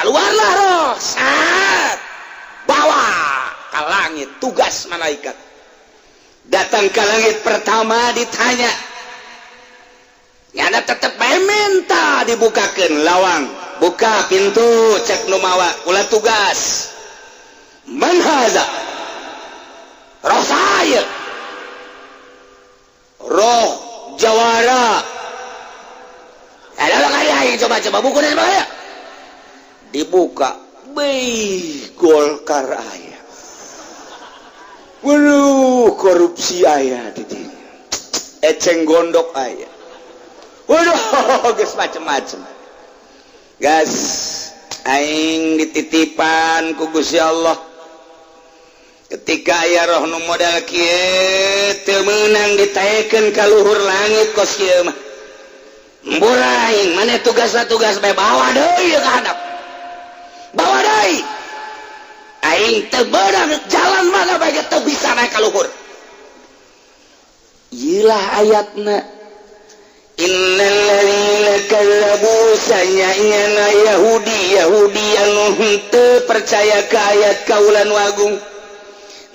Keluarlah roh, saat bawa ke langit. Tugas malaikat datang ke langit pertama, ditanya, nyana tetep bae minta dibukakan lawang. "Buka pintu," cek nu mawa, "ulah tugas." "Man haza?" "Roh saya, roh jawara." Ada kali, coba coba buku dan bahaya. Dibuka. Beh, Golkar aya. Waduh, korupsi aya di dinya. Eceng gondok aya. Waduh, geus macem-macem. Gas, aing dititipan ku Gusti Allah. Ketika aya roh nu modal kieu, teu meunang ditaekeun ka luhur langit kos kieu mah. Embur aing, mana tugas tugas bae, bawa deui ka handap. Bawa deui. Aing teu beunang, jalan mana bae teu bisa naik ka luhur. Ieu lah ayatna. Innalladzina kazzabu, sanyana Yahudi Yahudi anu henteu percaya ka ayat kaula nu agung,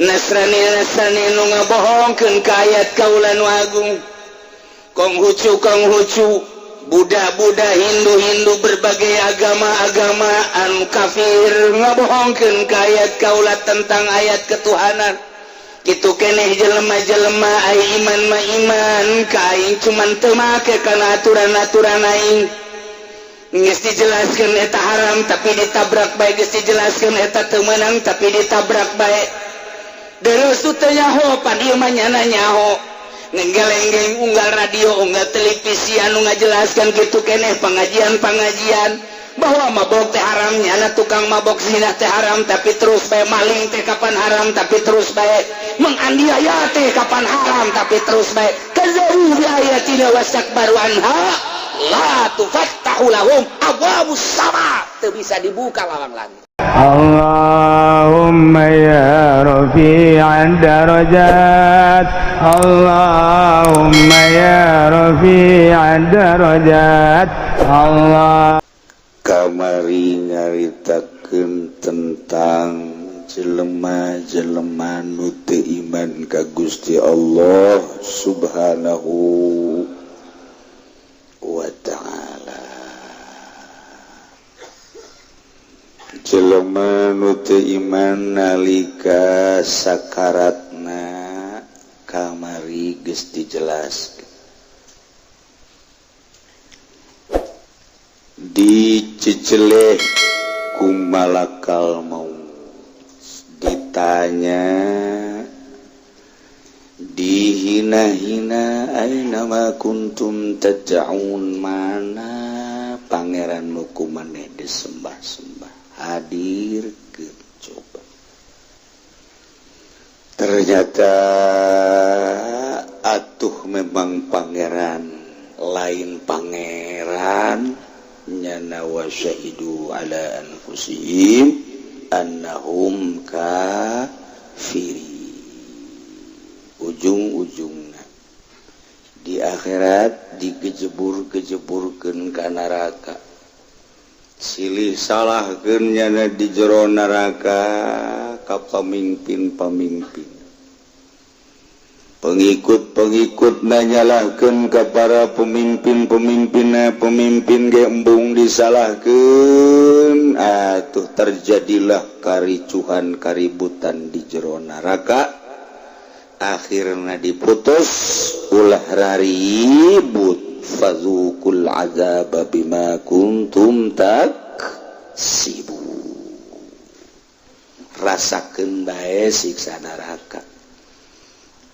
Nasrani Nasrani nu ngabohongkeun ka ayat kaula nu agung, Konghucu Konghucu, Buddha Buddha, Hindu Hindu, berbagai agama-agama anu kafir ngabohongkeun ka ayat kaula tentang ayat ketuhanan. Gitu keneh jelema-jelema ai iman ma iman ka aing, cuman teu make kana aturan-aturan aing. Geus dijelaskeun eta haram, tapi ditabrak bae. Geus dijelaskeun eta teu meunang, tapi ditabrak bae. Terus teu nyaho, pan ieu mah nyana nyaho. Ngenggeleng unggal radio, unggal televisi anu ngajelaskan gitu keneh, pengajian-pengajian bahwa mabok teh haram, nyana tukang mabok, zina teh haram, tapi terus bae. Maling teh kapan haram, tapi terus bae. Menganiaya teh kapan haram, tapi terus bae. Kazzabu bi ayatina wastakbaru anha, la tufattahu lahum abwabus sama, teu bisa dibuka lawang langit. اللهم يا رفيع الدرجات، اللهم يا رفيع الدرجات، الله Kamari nyaritakeun tentang jelema-jelema nu teu iman ka Gusti Allah Subhanahu wa Ta'ala, jelema nu teu iman nalika sakaratna. Kamari geus dijelaskeun, diceceleh ku malakal maut, ditanya, dihina-hina, "Aina ma kuntum tad'un?" Mana pangeran nu ku maneh disembah-sembah? Hadir ke coba. Ternyata atuh memang pangeran lain pangeran nyana. Wa syahidu ala anfusihim annahum kafiri. Ujung-ujungna di akhirat digejebur-gejeburkeun ka neraka, silih salahkeun nyana di jero neraka ka pamimpin-pamimpin, pengikut-pengikut nanyalahkan ke para pemimpin-pemimpin, pemimpin ge embung disalahkan. Atuh terjadilah karicuhan, kaributan di jero neraka. Akhirnya diputus, "Ulah raribut, fadzuqul azaba bima kuntum taksibu." Rasakeun bae siksa neraka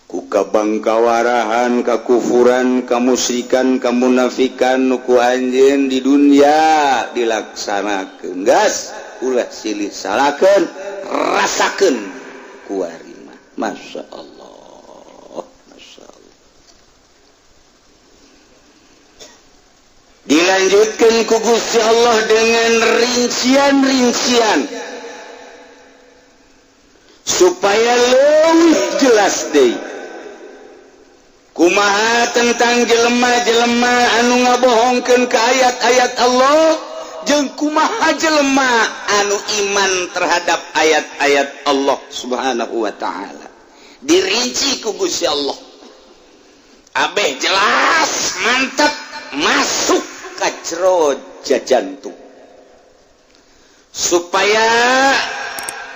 ku kabangkawarahan, kakufuran, kamusyrikan, kamunafikan nu ku anjeun di dunia dilaksanakeun. Gas, ulah silih salahkeun, rasakeun kuari mah. Masya Allah, Masya Allah. Dilanjutkan ku Gusti Allah dengan rincian-rincian supaya lebih jelas deh kumaha tentang jelema-jelema anu ngabohongkeun ke ayat-ayat Allah. Jeung kumaha jelema anu iman terhadap ayat-ayat Allah Subhanahu wa ta'ala, dirinci ku Gusti Allah. Abeh jelas, mantap, masuk ka jero jantung supaya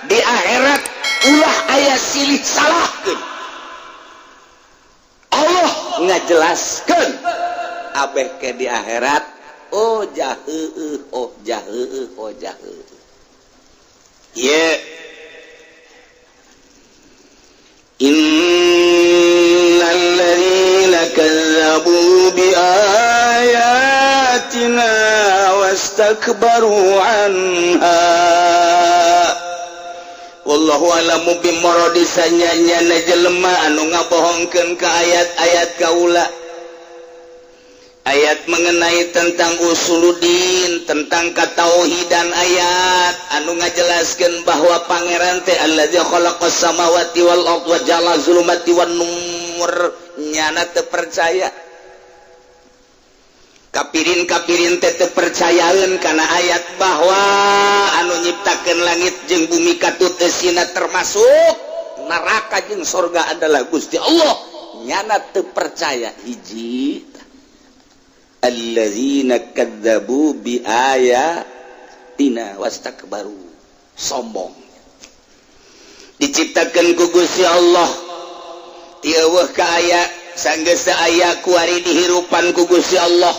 di akhirat ulah aya silih salahkeun. Allah ngajelaskeun abeh ke di akhirat. Oh jahe, oh jahe, oh jahe. Ye, innalladzina kazzabu bi ayatina wastakbaru anha. Wallahu a'lamu bimuradi. Sanyanya jelema anu ngabohongkeun ka ayat-ayat kaula, ayat mengenai tentang usuluddin, tentang katauhidan, ayat anu ngajelaskeun bahwa Pangeran teh allazi khalaqas samawati wal ardh wa ja'ala zulumati wan nur, nyana teu percaya. Kapirin-kapirin teh teu percayaeun kana ayat bahwa anu nyiptakeun langit jeung bumi katut eusina, termasuk neraka jeung sorga, adalah Gusti Allah, nyana teu percaya. Hiji, allazina kadzabu bi ayatina wastakbaru, sombong. Diciptakan ku Gusti Allah, tieuweuh ka aya, sanggeus aya kuari dihirupan ku Gusti Allah.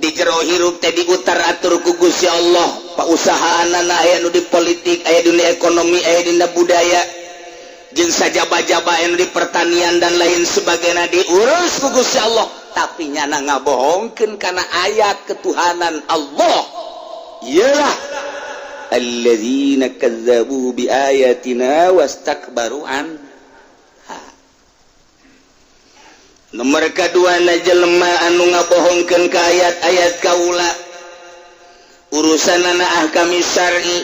Di jero hirup teh diutar atur ku Gusti Allah. Pausahaan aya nu di politik, aya dunia ekonomi, aya dina budaya, jeung sajaba-jaba anu di pertanian dan lain sebagainya, diurus ku Gusti Allah, tapi nyana ngabohongkeun kana ayat ketuhanan Allah. Iyalah, alladzina kazzabu bi ayatina wastakbaru an. Nomor kedua na jelema anu ngabohongkeun ka ayat-ayat kaula, urusan anak ahkam syar'i.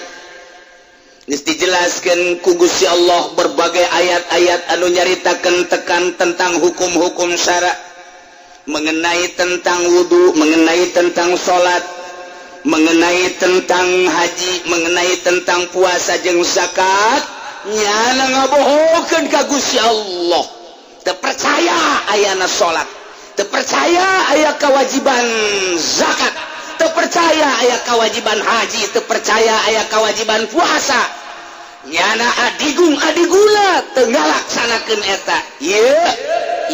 Geus dijelaskeun ku Gusti Allah berbagai ayat-ayat anu nyaritakeun tekan tentang hukum-hukum syara, mengenai tentang wudhu, mengenai tentang salat, mengenai tentang haji, mengenai tentang puasa jeung zakat, nyana ngabohongkeun ka Gusti Allah. Teu percaya ayana salat, teu percaya aya kewajiban zakat, teu percaya aya kewajiban haji, teu percaya aya kewajiban puasa. Nyana adigung adiguna teu ngalaksanakeun eta. Ye,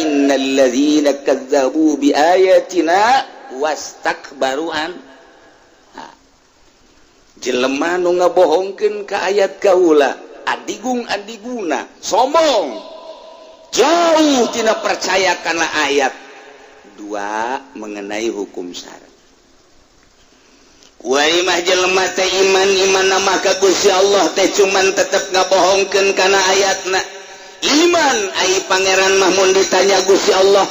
innalladzina kazzabu bi ayatina wastakbaru an. Jelema nu ngabohongkeun ka ayat kaula, adigung adiguna, sombong, jauh tidak percaya karena ayat. Dua, mengenai hukum syara. Mah jelema teh iman iman nama ka Gusti Allah teh, cuman tetep ngabohongkeun kana ayatna. Iman ai Pangeran mah, mun ditanya Gusti Allah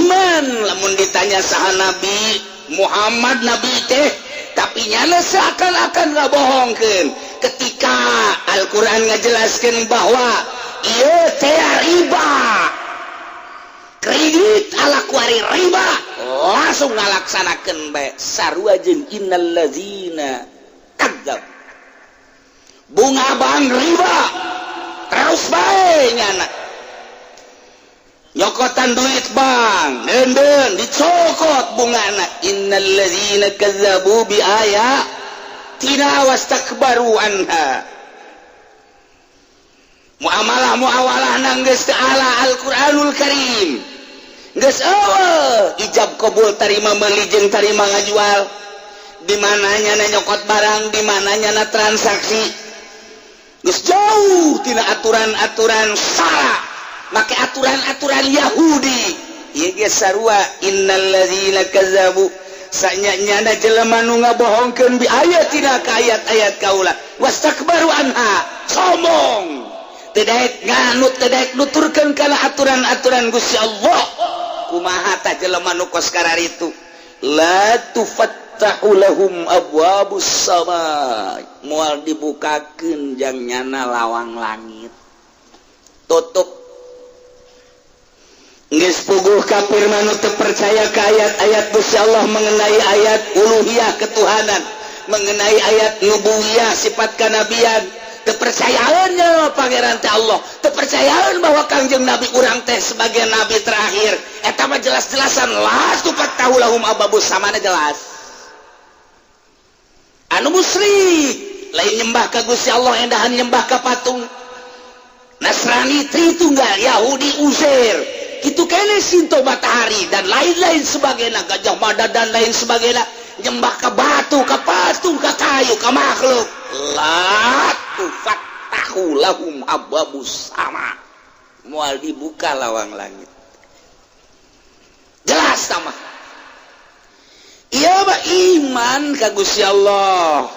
iman, lamun ditanya saha Nabi Muhammad, nabi teh, tapi nyana seakan-akan ngabohongkeun ketika Al-Qur'an ngajelaskeun bahwa ieu teh riba, kredit ala kuari riba, langsung ngalaksanakeun bae. Sarua jeung innallazina kadzab, bunga bank riba terus bae. Nyana nyokotan duit bank denden, dicokot bungana. Innallazina kazzabu bi ayatina wastakbaru anha. Muamalah muawalah nanggeus teu ala Al-Qur'anul Karim, geus eueuh ijab kabul, tarima meuli jeung tarima ngajual. Di mananya na nyokot barang, di mananya na transaksi, geus jauh tina aturan-aturan syara, make aturan-aturan Yahudi. Ieu ge sarua, innallazina kazzabu, sanyana jelema nu ngabohongkeun bi ayatina ka ayat-ayat kaula, wastakbaru anha, sombong, tidak nganut, tidak nuturkeun kana aturan-aturan Gusti Allah. Kumaha tah jelema nu kos kararitu? La tufattahu lahum abwabus sama, moal dibukakeun jang nyana lawang langit, tutup. Geus puguh kafir mah nu teu percaya ka ayat-ayat Gusti Allah mengenai ayat uluhiyah, ketuhanan. Mengenai ayat nubuwiyah, sifat kanabian, kepercayaannya Pangeran teh Allah, kepercayaan bahwa Kangjeng Nabi urang teh sebagai nabi terakhir, eta mah jelas-jelasan la tufattahu lahum abwabus samana, jelas. Anu musyrik lain nyembah ka Gusti Allah, endahan nyembah ka patung. Nasrani Tritunggal, Yahudi Uzair, itu kene Sinto matahari dan lain-lain sebagainya, Gajah Mada dan lain sebagainya, nyembah ke batu, ke patung, ke kayu, ke makhluk, la tufattahu lahum abwabus sama, moal dibuka lawang langit. Jelas sama. Iya mah iman ka Gusti Allah,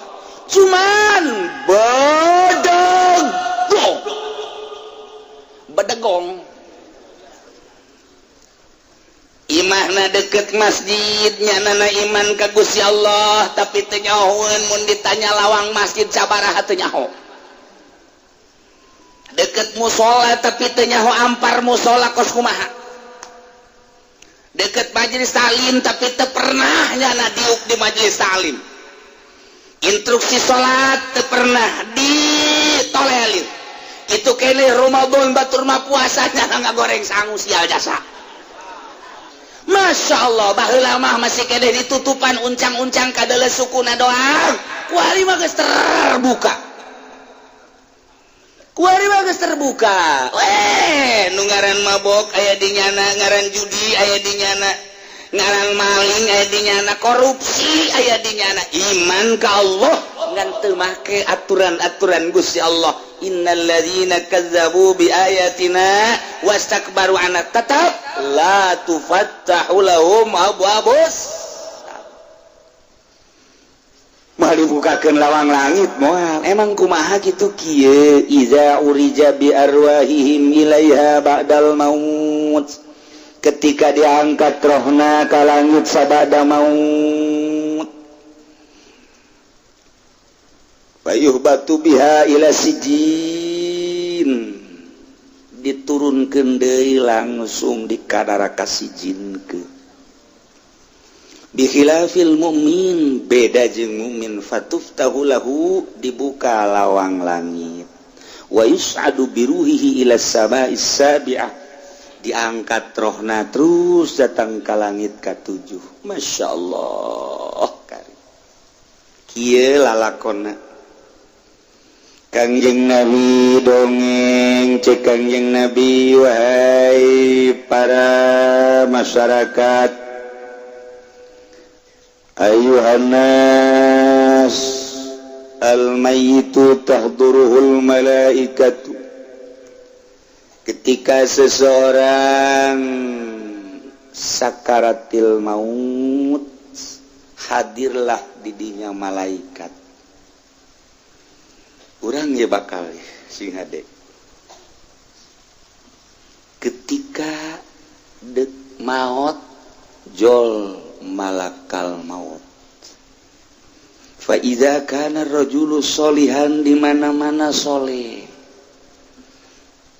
cuman bedegong bedegong. Imahna deket masjidnya, nana iman ka Gusti Allah, tapi teu nyahoeun. Mun ditanya lawang masjid sabaraha, teu nyaho. Deket musola, tapi teu nyaho ampar musola kos kumaha. Deket majelis taklim, tapi teu pernah nyana diuk di majelis taklim. Instruksi salat teu pernah ditolelir. Itu kene Ramadan batur mah puasanya ngagoreng sangu, sial jasa. Masya Allah, baheula mah masih kene ditutupan uncang-uncang kadele sukuna doang. Kuari mah geus terbuka, kuari mah geus terbuka. Weh, nu ngaran mabok aya di nyana, ngaran judi aya di nyana, ngaran maling aya di nyana, korupsi aya di nyana. Iman ka Allah ngan teu make aturan-aturan Gusti Allah. Innalladzina kazzabu bi ayatina wastakbaru anha tetap la tufattahu lahum abwabus. Moal dibukakeun lawang langit, moal. Emang kumaha kitu? Kieu, iza urija bi arwahihim ilaiha ba'dal maut, ketika diangkat rohna ka langit sabada maut, fayuhbatu biha ila sijin, diturunkeun deui langsung di ka sijin ke. Bikhilafil mukmin, beda jeung mukmin, fatuftahu lahu, dibuka lawang langit, wa yus'adu biruhihi ila sama'is sabi'ah, diangkat rohna terus datang ke langit katujuh. Masya Allah, kari kieu lalakonna. Kangjeng Nabi dongeng, cek Kangjeng Nabi, wahai para masyarakat, ayuhannas, al-mayyitu tahduruhul malaikatu. Ketika seseorang sakaratil maut, hadirlah didinya malaikat. Urang ya bakal sing hade ketika dek maut, jol malakal maut. Fa idza kana rajulu solihan, di mana-mana soleh,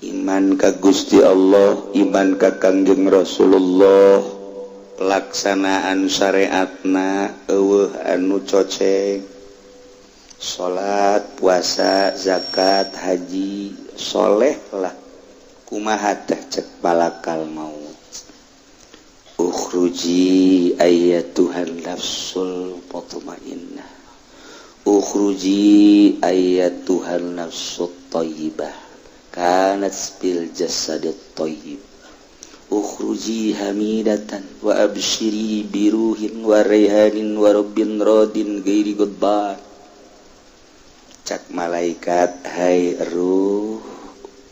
iman ka Gusti Allah, iman ka Kangjeng Rasulullah, pelaksanaan syariatna euweuh anu coceng, salat, puasa, zakat, haji, soleh lah, kumaha teh cek malakal maut? Ukhruji ayyatuhan nafsul mutmainnah, ukhruji ayyatuhan nafsut thayyibah kanat bil jasadit thayyib, ukhruji hamidatan wa abshiri biruhin wa raihanin wa rabbin radin ghairi ghadban. Cak malaikat, hai ruh,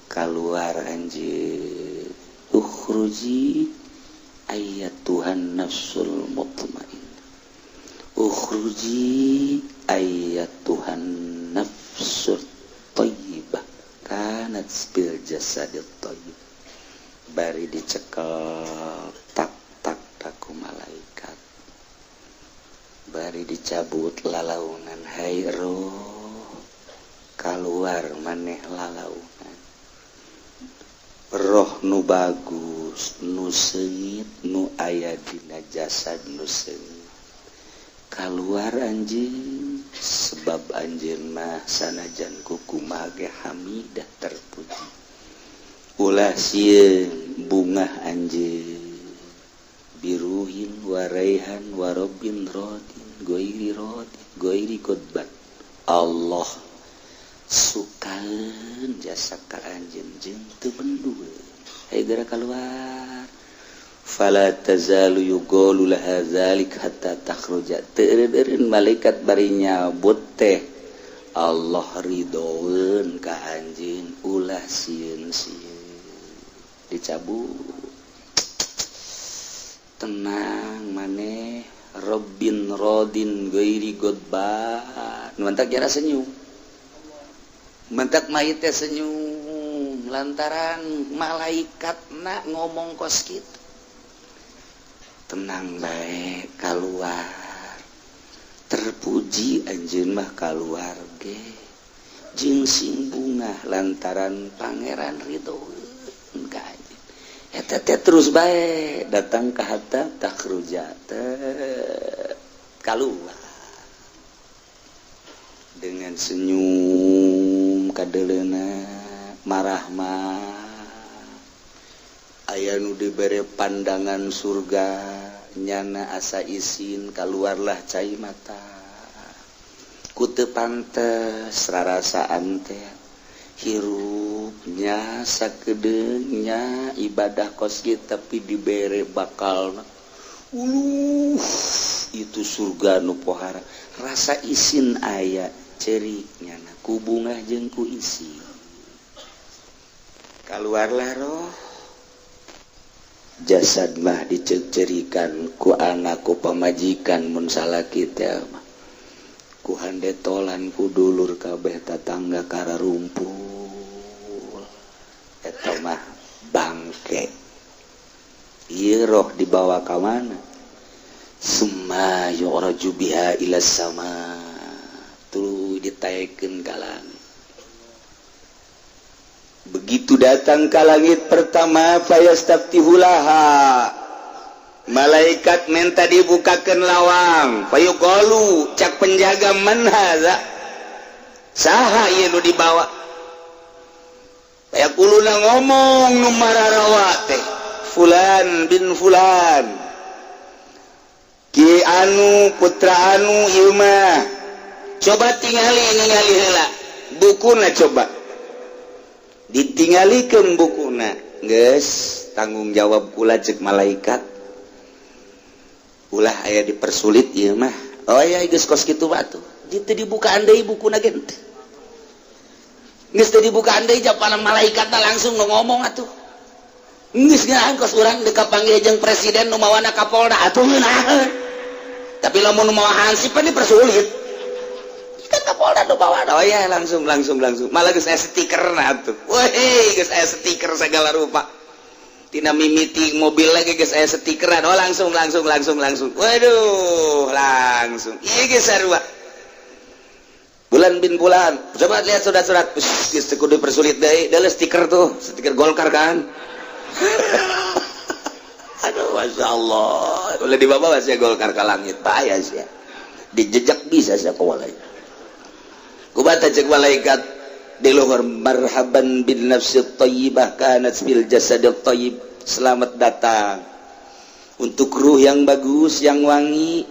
keluar anjir. Ukhruji ayyatuhan nafsul mutmainnah, ukhruji ayyatuhan nafsul thayyibah kanat bil jasadit thayyib. Bari dicekel tak tak taku malaikat, bari dicabut lalaunan, hai roh, keluar maneh lalaunan roh nu bagus, nu seungit, nu aya dina jasad nu seungit, keluar anjing. Sebab anjeun mah sanajan kukumaha ge hamidah, terpuji. Ulah sieun, bungah anjeun biruhin waraihan warobin rodin goiri rodin goiri godban. Allah sukaeun jasa ka anjeun jeung teu bendu. Hayu geura keluar. Fala tazalu yuqalu laha zalik hatta takhruja. Teu eureun malaikat bari nyabut teh, Allah ridhoeun ka anjeun, ulah sieun-sieun. Dicabut, tenang maneh, Robbin rodin ghairi godban. Mantak jara senyum, mantak mayit teh senyum lantaran malaikat nak ngomong kos kitu, tenang bae, keluar, terpuji anjeun mah, keluar ge jeung sing bungah lantaran Pangeran ridho ka anjeun. Eta teh terus bae datang ke hatta takhruja, keluar dengan senyum kadeleuna marahmah. Aya nu dibere pandangan surga, nyana asa isin, keluarlah cai mata ku teu pantes rarasaan teh hirupnya sakedeungnya ibadah kos kieu, tapi dibere bakal uluh itu surga nu pohara. Rasa isin aya, cerik nyana ku bungah jeung ku isin, keluarlah roh. Jasad mah dicerikan ku anak, ku pamajikan mun salaki teh mah, ku handetolan, ku dulur kabeh, tatangga kararumpul. Eta mah bangke. Ieu roh dibawa ka mana? Summa yu'raju biha ila sama, tuluy ditaekeun ka langit. Begitu datang ke langit pertama, fayastaftihulaha, malaikat minta dibukakan lawang. Fayuqalu, cak penjaga, man hadza, saha ieu nu dibawa? Fayaquluna, ngomong nu mararawa teh, fulan bin fulan, ki anu putra anu ieu mah. Coba tingali, ningali heula bukuna. Coba ditinggalikeun bukuna. Geus tanggung jawab kula, cek malaikat, ulah aya dipersulit ieu mah. Oh ya, geus kos kitu batu teu dibukaan deui bukuna ge, geus teu dibukaan deui. Japana malaikat langsung nu ngomong atuh, geus ngeunaheun kos urang deka panggil jeung presiden, nu mawana Kapolda atuh ngeunaheun. Tapi lamun nu mawa hansip pan dipersulit kan. Kapolda nu mawa, oh ya, langsung langsung langsung, malah geus aya stiker na atuh. Weh, geus aya stiker segala rupa, tina mimiti mobil lagi geus aya stikeran. Oh, langsung langsung langsung langsung, waduh, langsung ieu geus sarua. Bulan bin bulan, coba lihat surat-surat. Geus teu kudu dipersulit deui, deuleu stiker tuh, stiker Golkar kan. Aduh, masya Allah, boleh dibawa sih Golkar ke langit, bahaya sih ya. Dijejak bisa sih kawalai. Kubata cek malaikat di luhur, marhaban bin nafsi thayyibah kanat fil jasadil thayyib. Selamat datang untuk ruh yang bagus, yang wangi,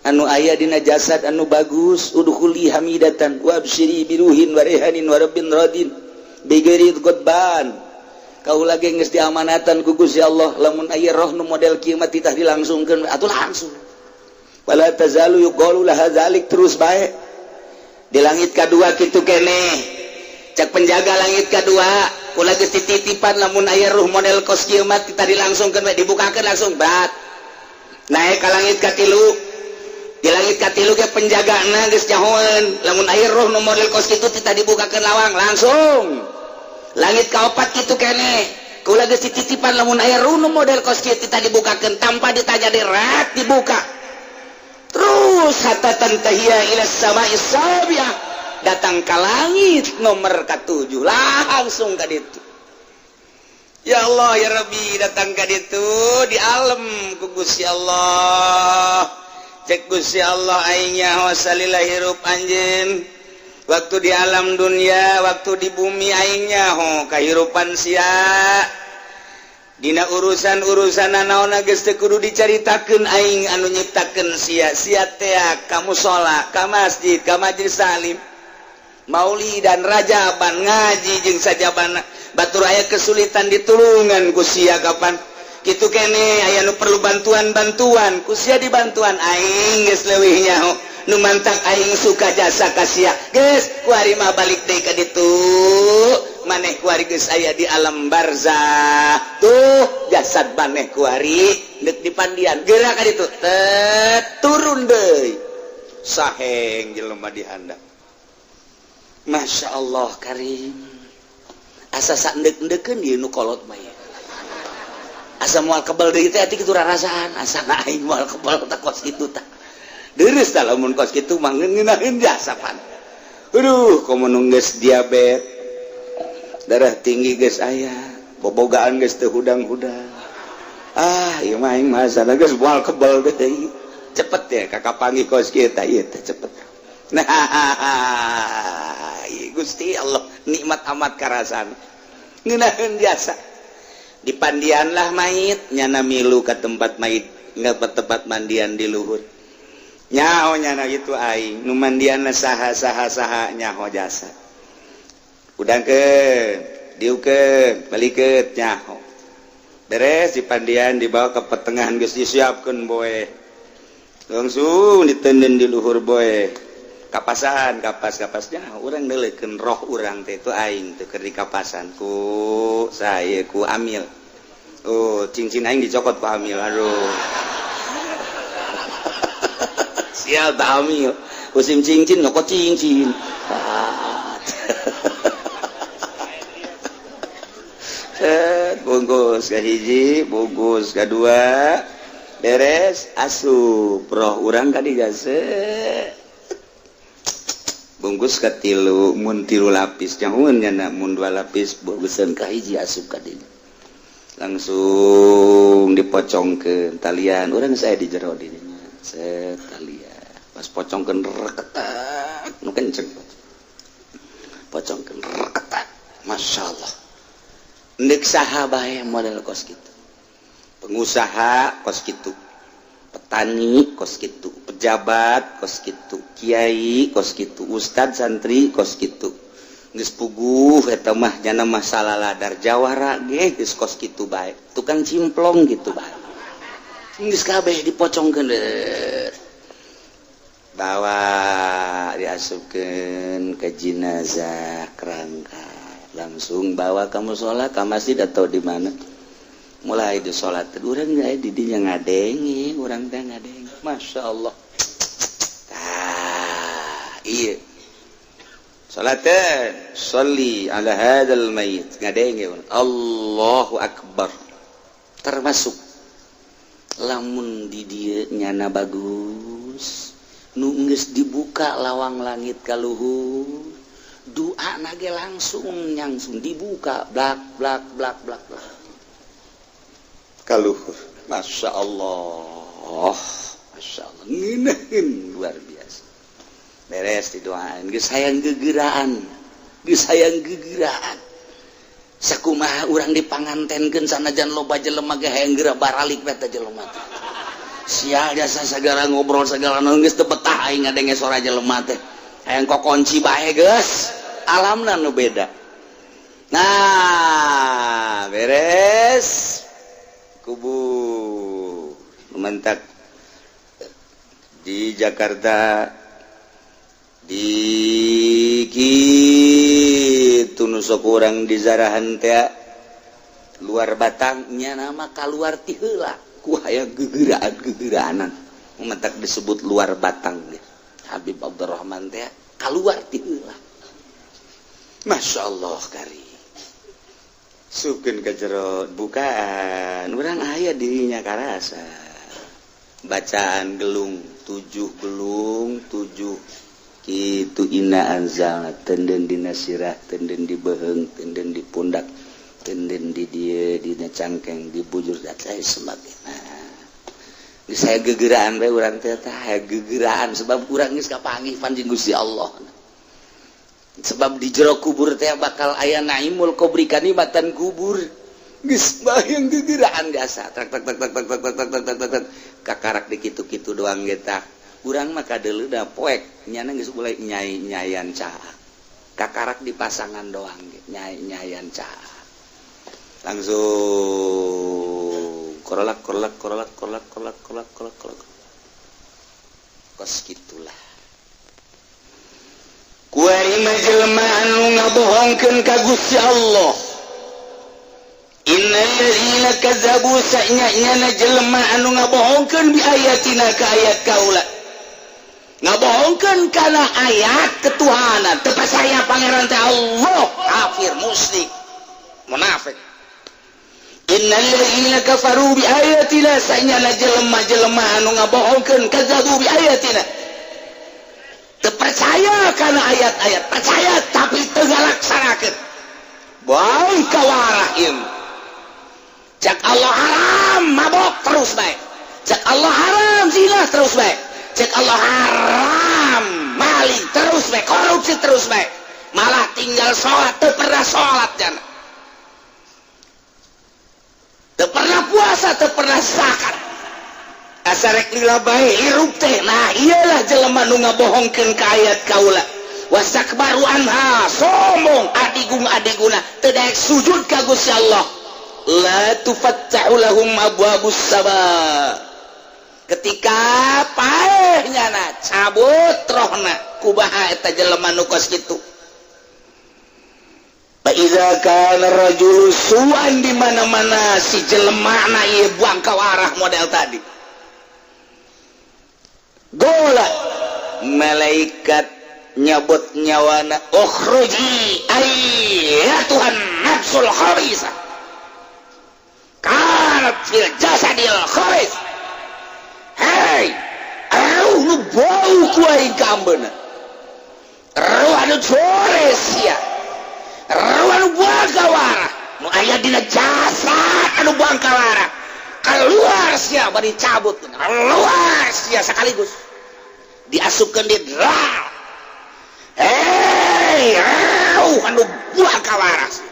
anu aya dina jasad anu bagus. Udkhuli hamidatan wa absyiri biruhin wa rehanin wa rabbin radin bighairi ghadban. Kau lagi geus diamanatan ku Gusti Allah, lamun aya roh nu model kieu mah titah dilangsungkeun atuh langsung. Wala tazalu yuqalu laha zalik, terus bae. Di langit kadua kitu keneh, cek penjaga langit kadua, kula geus dititipan, lamun aya ruh model kos kieu mah titah dilangsungkeun we, dibukakeun langsung berat. Naik ka langit katilu. Di langit katilu ge penjagana geus nyahoeun, lamun aya roh nu model kos kitu titah dibukakeun lawang langsung. Langit kaopat kitu keneh, kula geus dititipan, lamun aya ruh nu model kos kieu titah dibukakeun, tanpa ditanya derat dibuka terus hatta tantahiya ila samai sabiah. Datang ke langit nomor ketujuh, langsung ke ditu. Ya Allah ya Rabbi, datang ke ditu di alam ku Gusti Allah. Cek Gusti Allah, aing nyaho salila hirup anjeun waktu di alam dunia, waktu di bumi, aing nyaho kahirupan sia dina urusan-urusan naon geus teu kudu dicaritakeun, aing anu nyiptakeun sia. Sia tea ka musola, ka masjid, ka majlis salim, mauli dan rajaban, ngaji jeung sajabana. Batur aya kesulitan, ditulungan ku sia. Kapan kitu kene aya nu perlu bantuan-bantuan, ku sia dibantuan. Aing geus leuwih nyaho, nu mantak aing suka jasa ka sia. Geus, kuari mah balik deui ka ditu. Maneh kuari geus aya di alam barzah. Tuh jasad maneh kuari deuk dipandian, geura ka ditu. Tet, turun deui, saheng jelema di handap. Masya Allah karim, asa saendek-endekeun ieu nu kolot mah ieu. Asa moal kebal deui teh ati kitu rarasaan, asa aing moal kebal tah kos kitu tah. Deres tah lamun kos kitu mah ngeunaheun jasa pan. Aduh, komo nu geus diabet, darah tinggi geus aya, bobogaan geus teu hudang-hudang. Ah, ieu mah aing mah asana geus moal kebal deui. Cepet ya kakak panggih kos kita ieu teh cepet. Nah, Gusti Allah nikmat amat karasan. Ngeunaheun jasa. Dipandianlah mayit, nyana milu ke tempat mayit, nggak ke tempat mandian di luhur. Nyaho nyana gitu aing, nu mandianna saha saha saha, nyaho jasa. Udangkeun, diukeun, balikeun, nyaho. Beres dipandian, dibawa ke pertengahan, geus disiapkeun boe. Langsung ditenden di luhur boe. Kapasan, kapas kapasnya urang neuleukeun roh urang teh itu aing teh keur dikapasan ku saya, ku amil. Oh, cincin aing dicokot ku amil. Aduh. Sial tak amil. Musim cincin nyokot cincin. Ah. Set, bungkus ke hiji, bungkus kedua, beres, asup roh urang ka jasa. Bungkus ke tilu, mun tilu lapis, nyahueun nyana, mun dua lapis, bungkusan ka hiji, asup ka dinya. Langsung dipocongkeun talian, urang saya di jero dinya. Set talian. Pas pocongkeun reketak, nu kenceng. Pocongkeun reketak. Masya Allah. Ndek saha bae model kos kitu. Pengusaha kos kitu, petani kos kitu, pejabat kos kitu, kiai kos kitu, ustad, santri kos kitu. Geus puguh eta mah nyana masalah ladar jawara ge geus kos kitu bae. Tukang cimplong gitu bae. Geus kabeh dipocongkeun, bawa diasupkeun ke jenazah kerangka, langsung bawa ke musola, ke masjid atau di mana, mulai di sholat. Urang nggak di dinya ngadenge, urang teh ngadenge. Masya Allah. Tah iya, salat sholli ala hadzal mayit, ngadenge Allahu akbar. Termasuk lamun di dieu nyana bagus, nu geus dibuka lawang langit ka luhur, doa nage langsung langsung dibuka, blak blak blak blak blak kaluhur. Masya Allah, Masya Allah, ngeunaheun luar biasa. Beres didoain, geus hayang gegeraan, geus hayang gegeraan. Sakumaha urang dipangantenkeun, sanajan loba jelema ge hayang geura baralik we teh jelema teh. Sial jasa sagala ngobrol segala naon, geus teu betah aing ngadenge sora jelema teh, hayang kokonci bae geus. Alamna nu beda. Nah, beres kubur, mentak di Jakarta di kitu nu sok urang di zarahan teh luar batangnya, nama keluar ti heula ku hayang gegeraan gegeraanan, mentak disebut luar batang ge. Habib Abdurrahman teh keluar ti heula. Masya Allah kari sukeun ke jero, bukaan urang aya dirinya karasa bacaan gelung tujuh, gelung tujuh kitu, inna anzalna, tenden dina sirah, tenden di beheng, tenden di pundak, tenden di dia, dina cangkeng, di bujur, dan lain sebagainya. Saya gegeraan bae urang teh, tah gegeraan sebab urang geus kapanggih pan jeung Gusti Allah. Sebab di jero kubur teh bakal aya naimul kubri, kanikmatan kubur. Geus bayang gegeraan biasa, tak tak tak tak tak tak tak tak tak tak tak, kakarak di kitu-kitu doang ge tah. Urang mah kadeuleu da poek nyana geus mulai nyai-nyayan caak. Kakarak di pasangan doang ge nyai-nyayan caak. Langsung korolak korolak korolak korolak korolak korolak korolak korolak, kos gitulah. Kuari mah jelema anu ngabohongkeun ka Gusti Allah. Innalladzina kazzabu, sanya-nyana jelema anu ngabohongkeun, bi ayatina, ka ayat kaula, ngabohongkeun kana ayat ketuhanan, teu percaya Pangeran teh Allah, kafir, musyrik, munafik. Innalladzina kafaru bi ayatina, sanyana jelema-jelema anu ngabohongkeun, kazzabu bi ayatina, teu percaya kana ayat-ayat, percaya tapi teu ngalaksanakeun. Baik kawarah ieu. Cek Allah haram mabok, terus baik. Cek Allah haram zina, terus baik. Cek Allah haram maling, terus baik. Korupsi, terus baik. Malah tinggal sholat, teu pernah sholat jana, teu pernah puasa, teu pernah zakat, asa rek lila bae hirup teh. Nah, iyalah jelema nu ngabohongkeun ka ayat kaula. Wastakbaru anha, sombong, adigung adiguna, teu daek sujud ka Gusti Allah. La tufattahu lahum abwabus sama. Ketika paeh nyana cabut rohna, kubaha eta jelema nu kos kitu? Fa kana rajul suan, di mana-mana si jelema na ieu buang kawarah model tadi. Gola malaikat nyabut nyawana, ukhruji ayyatuhan nafsul khabisa kanat fil jasadil khabis. Hei, ruh nu bau ku aing ka ambeuna, ruh anu jores sia, ruh anu buang kawarah nu aya dina jasad anu buang kawarah, keluar sia. Bari cabut, keluar sia sekaligus diasupkeun di dra. Hei, ruh anu buang kawarah sia,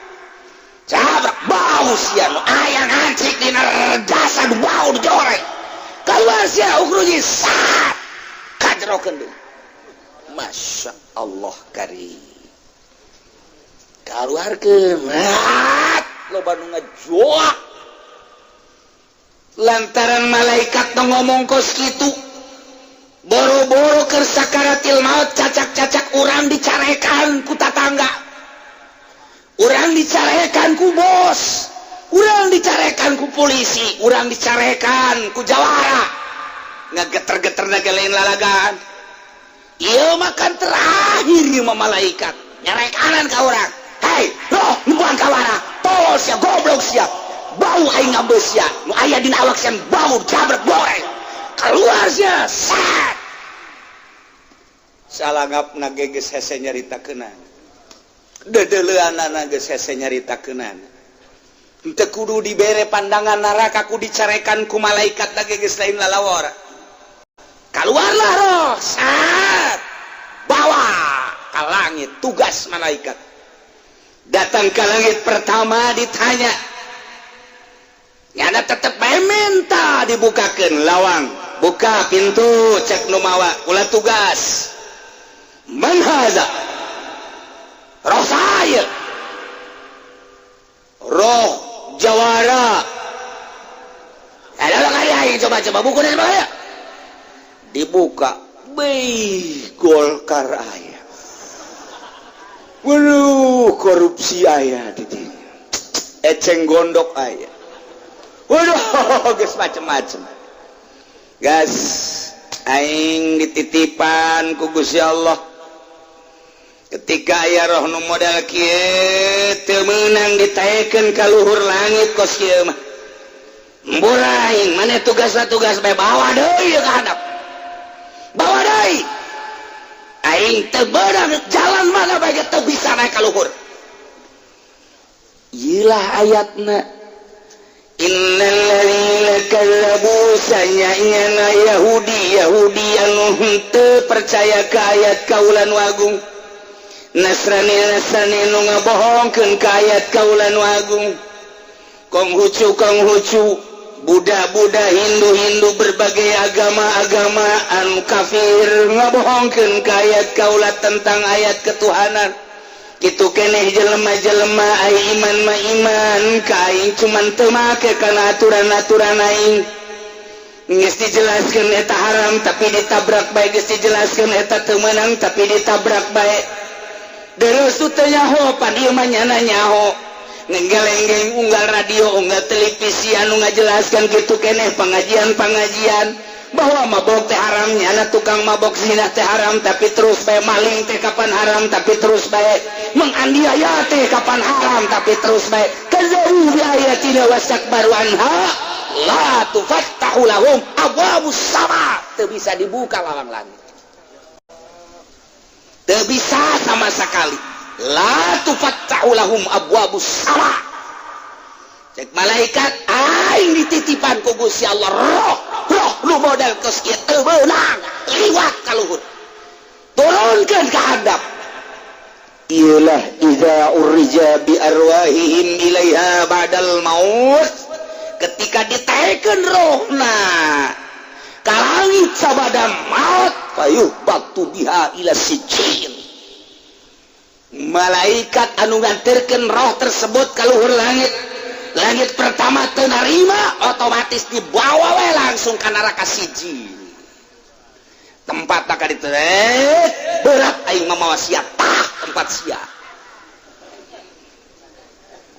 cabrak bau sia, nu aya ngancik dina jasad bau dijoreng, keluar sia, ukhruji sat kajrokeun deui. Masya Allah karim, keluarkeun loba nu ngajoak lantaran malaikat nu ngomong kos kitu. Boro-boro keur sakaratil maut, cacak-cacak urang dicarekan ku tatangga, urang dicarekan ku bos, urang dicarekan ku polisi, urang dicarekan ku jawara, ngageter-geter lain lalagan. Ieu makan terakhir ieu mah, malaikat nyarekanan ka urang, "Hei roh nu buang kawara, tolol sia, goblok sia, bau aing ngabes sia, nu aya dina awak sia bau, jabret goreng, keluar sia." Sat salangap nage geus hese nyaritakeunana, dedeleuanana geus hese nyaritakeunana. Henteu kudu dibere pandangan neraka, ku dicarekan ku malaikat lagi geus lain lalawara. Keluarlah roh, sat bawa ke langit. Tugas malaikat datang ke langit pertama, ditanya nyana tetep bae minta dibukakan lawang. "Buka pintu," cek nu mawa, "ulah tugas." "Man haza?" "Roh saya, roh jawara." Ada kali, coba coba buku dari mana dibuka. Beh, Golkar aya. Waduh, korupsi aya di dinya. Eceng gondok aya. Waduh, geus macem-macem. "Gas, aing dititipan ku Gusti Allah. Ketika aya roh nu modal kieu teu meunang ditaekeun ka luhur langit kos kieu mah. Embur aing, mana tugas tugas bae, bawa deui ka handap. Bawa deui. Aing teu beunang, jalan mana bae teu bisa naik ka luhur." Iyalah ayatna. Innalladzina kazzabu, sanyana Yahudi Yahudi anu henteu percaya ka ayat kaula nu agung, Nasrani Nasrani nu ngabohongkeun ka ayat kaula nu agung, Konghucu Konghucu, Buddha Buddha, Hindu Hindu, berbagai agama-agama anu kafir ngabohongkeun ka ayat kaula tentang ayat ketuhanan. Gitu keneh jelema-jelema ay iman ma iman ka aing, cuman teu make kana aturan-aturan aing. Geus dijelaskeun eta haram, tapi ditabrak bae. Geus dijelaskeun eta teu meunang, tapi ditabrak bae. Terus teu nyaho, pan ieu mah nyana nyaho. Ngegeleng-geleng unggal radio, unggal televisi anu ngajelaskan gitu keneh, pengajian-pengajian bahwa mabok teh haram, nyana tukang mabok, zina teh haram, tapi terus bae. Maling teh kapan haram, tapi terus bae. Menganiaya teh kapan haram, tapi terus bae. Kazzabu bi ayatina wastakbaru anha, la tufattahu lahum abwabus sama, teu bisa dibuka lawang langit, teu bisa sama sekali. La tufattahu lahum abwabus sama. Cek malaikat, aing dititipan ku Gusti Allah roh roh lu model kos kieu teu meunang liwat ka luhur, turunkeun ka handap. Iyalah, iza urija bi arwahihim ilaiha ba'dal maut, ketika ditaekeun rohna ka langit sabada maut, fayuhbatu biha ila sijin. Malaikat anu nganterkeun roh tersebut ka luhur langit, langit pertama teu narima, otomatis dibawa we langsung ke neraka Sijin. Tempat tak ditu, berat aing mamawa sia, tah tempat sia.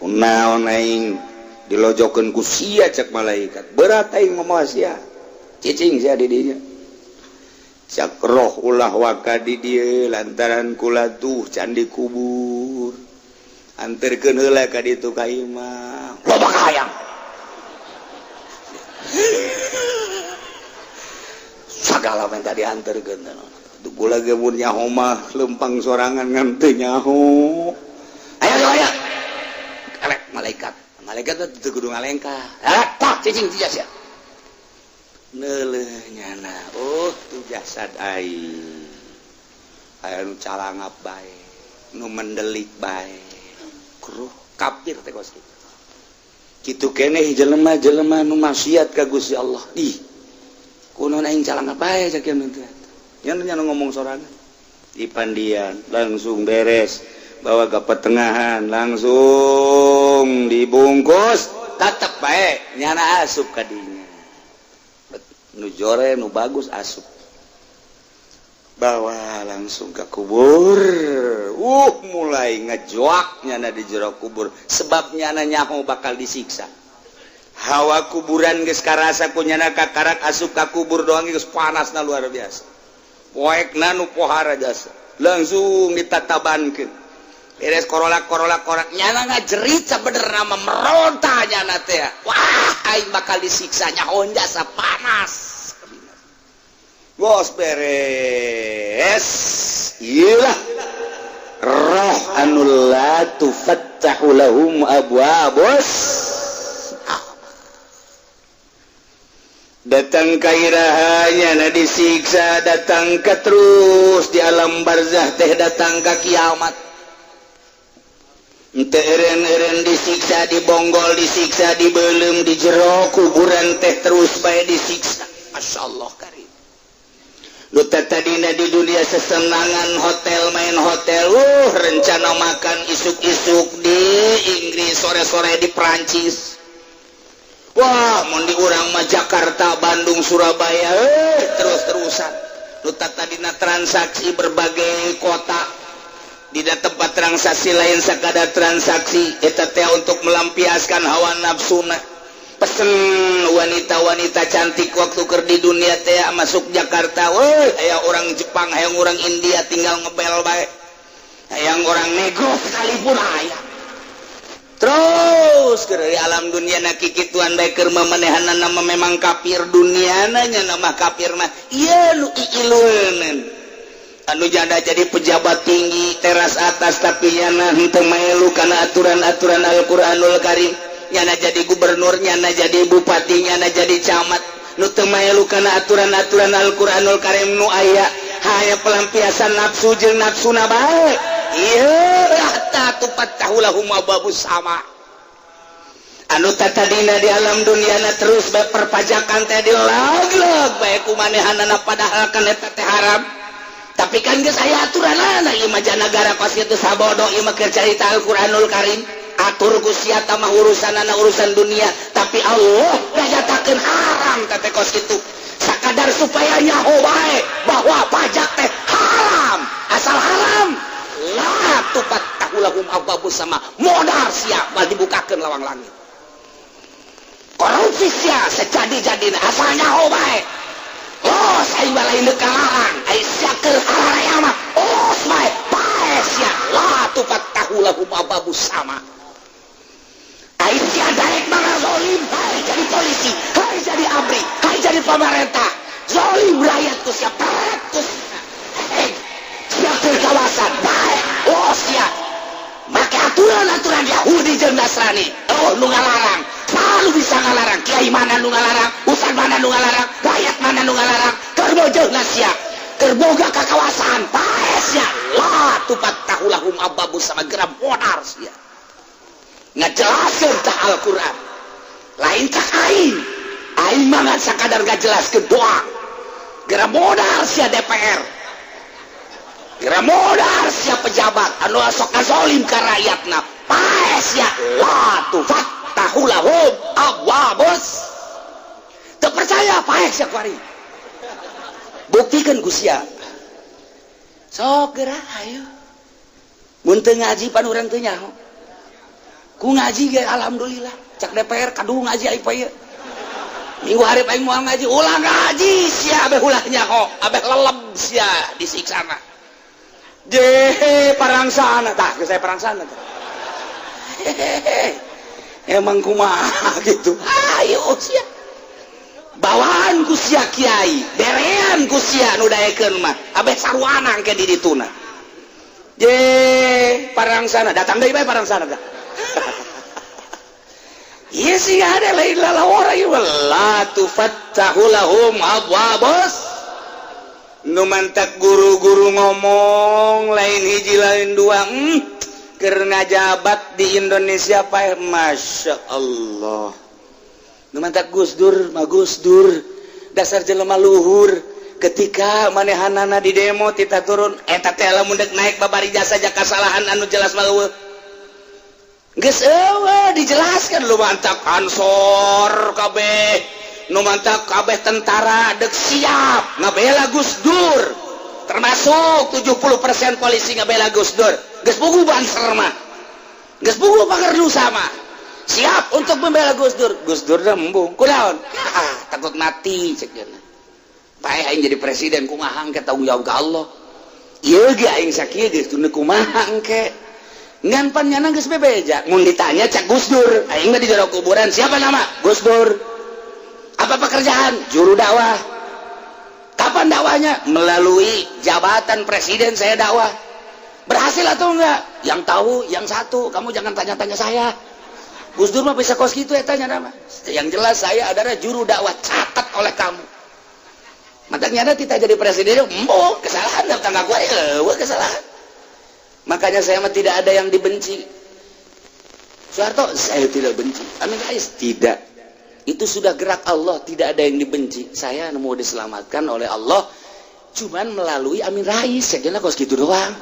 Kunaon aing dilojokeun ku sia? Cek malaikat, berat aing mamawa sia, cicing sia di dinya. Cak roh, ulah waka di dieu lantaran kula tuh can dikubur, anterkeun heula ka ditu ka imah, loba kahayang sagala minta dianterkeun. Kula ge mun nyaho mah lempang sorangan, ngan teu nyaho. Ayo ayo, elek malaikat, malaikat teu kudu ngalengkah. Ah, tah cicing sia sia. Neuleuh nyana, oh tuh jasad aing, aya nu calangap bae, nu mendelik bae. Kruh kafir teh kos kitu. Kitu keneh jelema-jelema nu maksiat ka Gusti Allah. Ih, kunaon aing calangap bae? Cak kieu teh. Nya nya ngomong sorangan di pandian, langsung beres, bawa ke pertengahan, langsung dibungkus, tetep bae nyana asup ka dinya. Nu jore, nu bagus asup, bawa langsung ke kubur. Mulai ngejoak nyana di jero kubur, sebab nyana nyaho bakal disiksa. Hawa kuburan geus karasa ku nyana. Kakarak asup ka kubur doang geus panasna luar biasa. Poekna nu pohara jasa, langsung ditatabankeun, beres korolak korolak korak, nyana ngajerit sabenerna mah, meronta nyana teh, wah, aing bakal disiksa, nyaho jasa panas. Bos beres, iyalah roh anu la tufattahu lahum abwabus. Datang kairahanya na disiksa, datang ke terus di alam barzah teh, datang ke kiamat. Ente eren-eren disiksa, dibonggol, disiksa, dibelum di jero kuburan teh, terus bae disiksa. Masya Allah karim. Lu tadina di dunia sesenangan, hotel, main hotel, rencana makan isuk-isuk di Inggris, sore-sore di Prancis. Wah, mau di urang mah Jakarta, Bandung, Surabaya, terus-terusan. Lu tadina transaksi berbagai kota, tidak tempat transaksi lain sekadar transaksi eta teh untuk melampiaskan hawa nafsuna. Pesen wanita-wanita cantik waktu keur di dunia teh, masuk Jakarta, woi, aya orang Jepang, hayang orang India, tinggal ngebel bae, hayang orang nego sekalipun aya. Terus ke dari alam dunia na kikituan bae keur memenehanna nama. Memang kafir dunia nanya nama kafir mah ieu nu iilueun, anu janda jadi pejabat tinggi teras atas, tapi nyana henteu melu kana aturan-aturan Al-Qur'anul Karim. Nyana jadi gubernur, nyana jadi bupati, nyana jadi camat nu teu maelu kana aturan-aturan Al-Qur'anul Karim, nu aya hanya pelampiasan nafsu jeung nafsuna bae. Ieu hatta tufattahu lahum abwabus sama. Anu tatadina di alam dunia terus bae perpajakan teh dilagleg bae ku manehanana, padahal kan eta teh haram. Tapi kan geus aya aturanana. Ieu mah negara pasti itu sabodo. Ieu mah keur carita Al-Qur'anul Karim. Atur ku sia mah urusanana urusan dunia, tapi Allah nganyatakeun haram teh kos kitu, sakadar supaya nyaho bae bahwa pajak teh haram. Asal haram, la tufattahu lahum abwabus sama, modar sia, mal dibukakeun lawang langit. Korupsi sia sejadi-jadina, asal nyaho bae. Los, aing mah lain deuk kalarang, aing sia keur hararaya mah los bae, bae sia. La tufattahu lahum abwabus sama. Aing sia daek mah ngazolim, hai jadi polisi, hai jadi ABRI, hai jadi pemerintah, zolim rakyat ku sia, peret ku sia. Eh, sia keur kawasan bae, los sia make aturan-aturan Yahudi jeung Nasrani. Oh, nu ngalarang selalu bisa ngalarang. Kiai mana nu ngalarang, ustad mana nu ngalarang, rakyat mana nu ngalarang, keur bojeuna sia, keur boga kakawasan, pae sia. La tufattahu lahum abwabus sama, geura modar sia. Ngajelaskeun tah Al-Qur'an, lain cak aing. Aing mah ngan sakadar ngajelaskeun doang. Geura modar sia DPR, geura modar sia pejabat anu sok ngazolim ka rakyatna, pae sia. La tufattahu lahum abwabus. Teu percaya, pae sia kuari, buktikan ku sia. Sok geura, ayo. Mun teu ngaji pan urang teu nyaho. Ku ngaji ge alhamdulillah. Cak DPR kadu ngaji aing poe ieu. Minggu hari aing moal ngaji, ulah ngaji sia, abeh ulah nyaho, abeh leleb sia disiksana. Je parangsana tah, geus saya parangsana tah. Hehehe. Emang kumaha gitu. Ayo sia. Bawaan ku sia kiai, berean ku sia nu daekeun mah, abeh sarwana engke di dituna. Je parangsana datang deui bae parangsana tah. Iya sih, ada lain lalawara ieu. La tufattahu lahum abwabus. Nu mantak guru-guru ngomong lain hiji lain dua, keur ngajabat di Indonesia paeh, Masya Allah. Nu mantak Gus Dur mah, Gus Dur dasar jelema luhur. Ketika manehanana di demo tita turun eta teh, lamun dek naik babari jasa kasalahan anu jelas mah eueuh. Geus eueuh dijelaskan. Lu mantak Ansor kabeh, nu mantak kabeh tentara dek siap ngabela Gus Dur, termasuk 70% polisi ngabela Gus Dur. Geus puguh Banser mah, geus puguh Pagar sama siap untuk membela Gus Dur. Gus Dur dah embung kunaon? Ah, takut mati cek cenah. Paeh aing jadi presiden kumaha engke, tanggung jawab ke Allah. Ieu ge aing sakieu geus kumaha engke. Ngan pan nyana geus bebeja. Mun ditanya cak Gus Dur, aing mah di jero kuburan, siapa nama? Gus Dur. Apa pekerjaan? Juru dakwah. Kapan dakwahnya? Melalui jabatan presiden saya dakwah. Berhasil atau enggak? Yang tahu yang satu, kamu jangan tanya-tanya saya. Gus Dur mah bisa kos gitu ya tanya nama. Yang jelas saya adalah juru dakwah, catat oleh kamu. Makanya tidak jadi presiden, mau kesalahan datang aku ya, kesalahan. Makanya saya mah tidak ada yang dibenci. Soeharto saya tidak benci. Amin Rais tidak. Itu sudah gerak Allah, tidak ada yang dibenci. Saya mau diselamatkan oleh Allah cuman melalui Amin Rais. Saya kira kos gitu doang.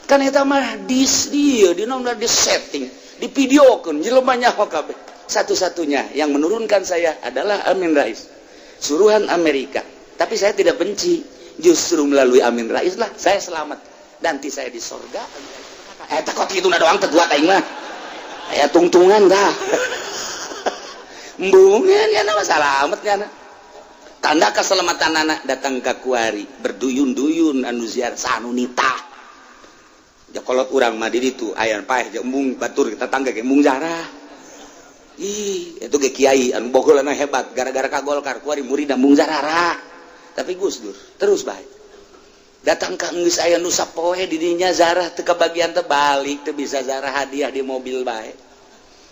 Kan eta mah dis dia di nomor di setting, di videokeun jelema nyaho kabeh. Satu-satunya yang menurunkan saya adalah Amin Rais. Suruhan Amerika. Tapi saya tidak benci. Justru melalui Amin Rais lah saya selamat. Nanti saya di sorga. Eh, takut itu doang teguat aing mah. Aya tungtungan dah. Embungan ya nama salamet ya. Tanda keselamatan anak datang ke kuari berduyun-duyun anu ziarah sanunita. Ja kolot urang mah di ditu aya paeh jeung embung batur tetangga ge embung zarah. Ih, itu ge kiai anu bogolana hebat gara-gara ka Golkar kuari murid embung zarah. Tapi Gus Dur terus baik. Datang ka geus aya nu sapoe di dinya zarah teu kabagian teh balik teu bisa zarah, hadiah di mobil bae.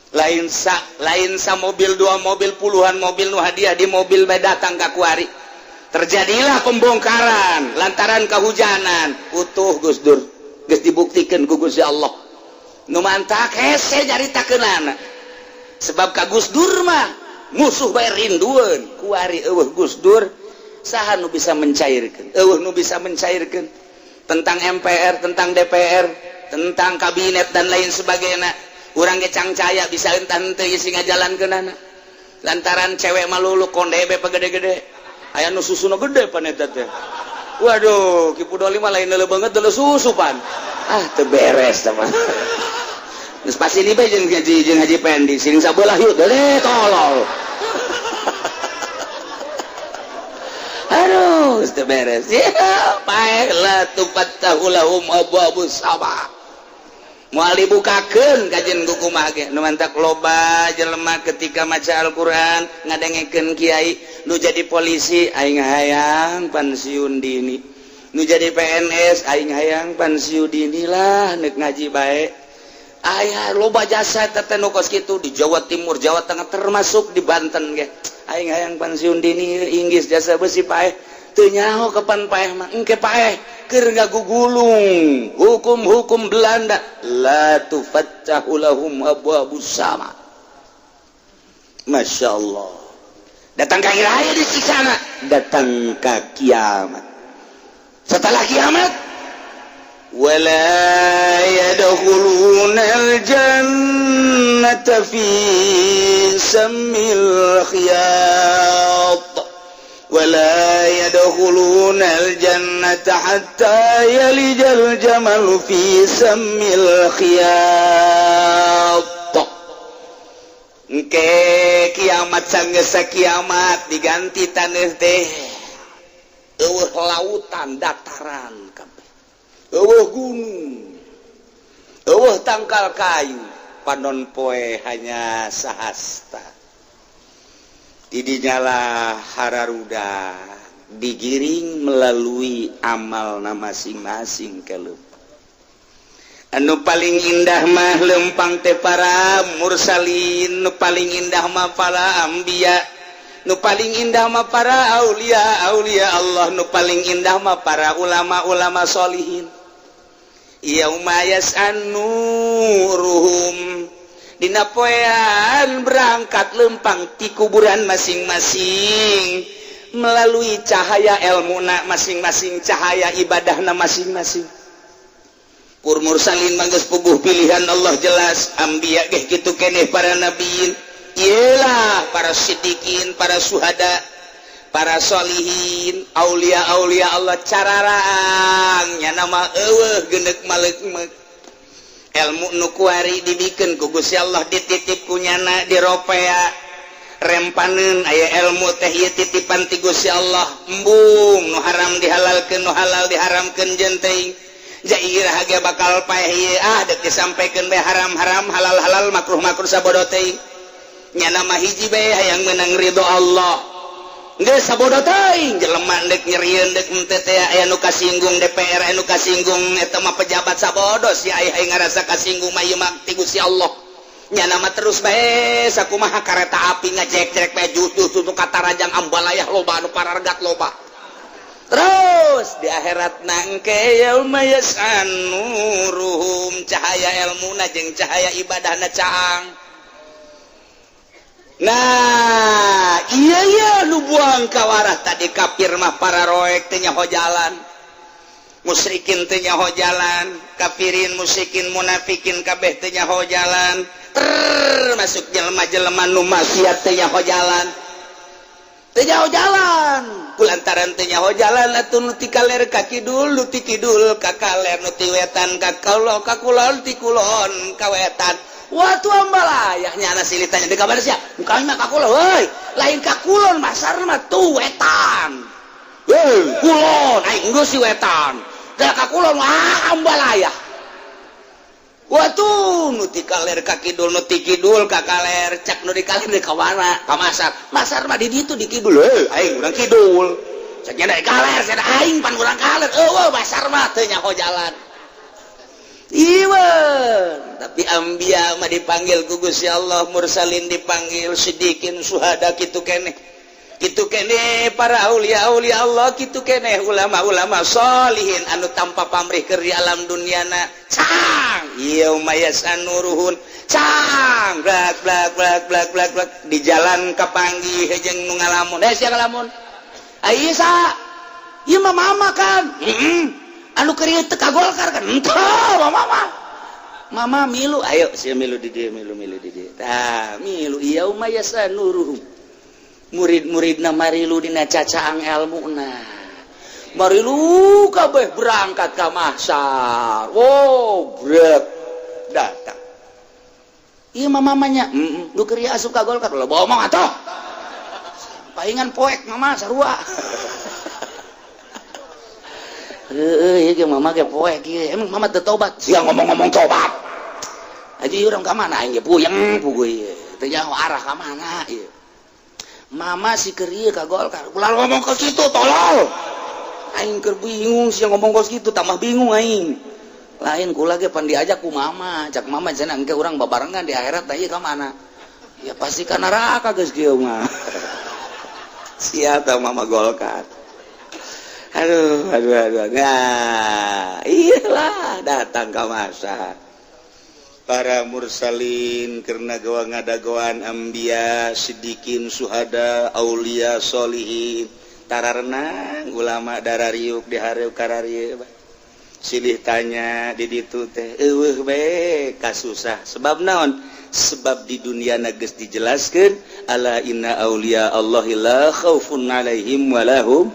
Lain sa mobil, dua mobil, puluhan mobil nu hadiah di mobil bae datang ka kuari. Terjadilah pembongkaran lantaran kehujanan. Utuh Gus Dur geus dibuktikan ku Gusti Allah. Nu mantak hese nyaritakeunana, sebab ka Gus Dur mah musuh bae rindueun. Kuari euweuh Gus Dur, saha nu bisa mencairkeun? Euweuh nu bisa mencairkeun tentang MPR, tentang DPR, tentang kabinet, dan lain sebagainya. Urang ge cangcaya bisa entah henteu isi ngajalankeunana, lantaran cewek malulu konde be gede-gede, aya nu susuna gede pan eta teh. Waduh, Ki Pudoli mah lain leuleuh banget, leuleuh susu pan. Ah, teu beres teman. Geus pasti ini bae jeung Haji Pendi sing sabelah yuk deh, tolol. Aduh, geus teu beres. Ya, paeh la tufattahu lahum abwabus sama. Moal dibukakeun kajen ku kumaha ge. Nu mantak loba jelema ketika maca Al-Qur'an, ngadengekeun kiai, nu jadi polisi, "Aing hayang pensiun dini." Nu jadi PNS, "Aing hayang pensiun dini lah, nek ngaji bae." Aya loba jasa teh nu kos kitu di Jawa Timur, Jawa Tengah, termasuk di Banten ge. "Aing hayang pensiun dini, inggis jasa besi paeh." Teu nyaho kapan paeh mah. Engke paeh keur ngagugulung hukum-hukum Belanda. La tufattahu lahum abwabus sama. Masya Allah, datang ka raya disiksa, datang ka kiamat. Setelah kiamat, wala yadkhuluna al-jannata fi sammil khiyat ولا يدخلون الجنة حتى يلج الجمل في سم الخياط. Engke kiamat, sanggesa kiamat diganti taneuh teh, euweuh lautan, dataran kabeh, euweuh gunung, euweuh tangkal kayu, panon poe hanya sahasta. Didinyalah hararuda digiring melalui amal na masing-masing ke anu paling indah mah lempang teh para mursalin, nu paling indah mah para ambiya, nu paling indah mah para aulia aulia Allah, nu paling indah mah para ulama-ulama solihin. Yauma yas'anuruhum, dina poean berangkat lempang ti kuburan masing-masing melalui cahaya ilmu na masing-masing, cahaya ibadahna masing-masing. Pur mursalin mangges puguh pilihan Allah jelas, ambiya geh kitu keneh, para nabiin iyalah, para sidikin, para suhada, para solihin, aulia aulia Allah. Cararaangnya nama euweuh genek malek. Ilmu nu kuari dibikin ku Gusti Allah, dititip kunyana, diropea rempaneun. Aya ilmu teh ieu titipan ti Gusti Allah. Embung nu haram dihalalkeun, nu halal diharamkeun. Jeung teuing jairah ge bakal paeh ieu. Ah, dek disampaikeun bae, haram-haram, halal-halal, makruh-makruh, sabodo teuing. Nyana mah hiji bae, hayang menang ridho Allah. Geus sabodo teuing jelema dek nyerieun dek henteu teh. Aya nu kasinggung DPR, aya nu kasinggung eta mah pejabat, sabodo si aya ngarasa kasinggung mah, ieu mah ti Gusti Allah. Nyana mah terus bae sakumaha kareta api ngajek-jek bae jutuh tuh katarajang ambalayah, loba anu parargat, loba terus di akhirat nangke. Yauma yas'anuruhum, cahaya ilmuna jeung cahaya ibadahna caang. Nah iya iya, nu buang kawarah tadi kafir mah para roek teh nyaho jalan, musyrikin teh nyaho jalan, kafirin, musyrikin, munafikin kabeh teh nyaho jalan, termasuk jelema-jelema nu maksiat teh nyaho jalan, teu nyaho jalan. Kulantaran teu nyaho jalan atuh nu ti kaler ka kidul, nu ti kidul ka kaler, nu ti wetan ka kulon, ka kulon, ti kulon ka wetan. Waktu ambalayah nyana silih tanya di kabar sia, kami mah ka kulon, woi, lain ka kulon, masar mah tuh wetan. Woi, kulon, aing geus si wetan. Da ka kulon, wah, ambalayah. Waktu nu ti kaler ka kidul, nu ti kidul ka kaler, cak nu di kaler di ka mana? Ka masar. Masar mah di ditu di kidul, heuh, aing urang kidul. Cak nya di kaler, cenah aing pan urang kaler. Eueuh, masar mah teu nyaho jalan. Ieu. Tapi ambia mah dipanggil ku Gusti Allah, mursalin dipanggil, sidikin, suhada kitu keneh, kitu keneh para aulia aulia Allah, kitu keneh ulama-ulama solihin anu tanpa pamrih keur di alam duniana. Cang yauma yas'a nuruhum, cang blak blak blak blak blak blak di jalan kapanggih jeung nu ngalamun. Eh, sia ngalamun? Ai sa ieu mah mama kan? Heeh. Anu keur ieu teu ka Golkar kan? Henteu, mama. Mama milu, ayo sia milu di dieu, milu milu di dieu. Tah, milu yauma yas'a nuruhum. Murid-muridna marilu dina cacaang elmuna. Marilu kabeh berangkat ka mahsyar. Wow, brek datang. Ieu mah mamanya, heeh, nu keur ieu asup ka Golkar. Lo bohong atuh. Paingan poek mama sarua. Heeh, ieu mama ge poek ieu. Emang mama teu tobat? Sia ngomong-ngomong tobat. Aja ieu urang ka mana aing ge puyeng puguh ieu. Teu nyaho arah ka mana ieu. Mama si keur ieu ka Golkar. Ulah ngomong ke situ, tolol. Aing keur bingung sia ngomong kos kitu, tambah bingung aing. Lain kula ge pan diajak ku mama, cak mama cenah engke urang babarengan di akhirat, tah ieu ka mana? Ya pasti ka neraka geus kieu mah. Sia tah mama Golkar. Aduh, aduh, aduh. Nah, iyalah datang ke masa para mursalin karena gawa ngadagoan ambia, sidikin, suhada, aulia, solihin, tararenang ulama darariuk dihariuk kararieu silih tanya di ditu teh eueuh bae kasusah. Sebab naon? Sebab di dunia geus dijelaskeun, ala inna aulia Allahi la khaufun alaihim walahum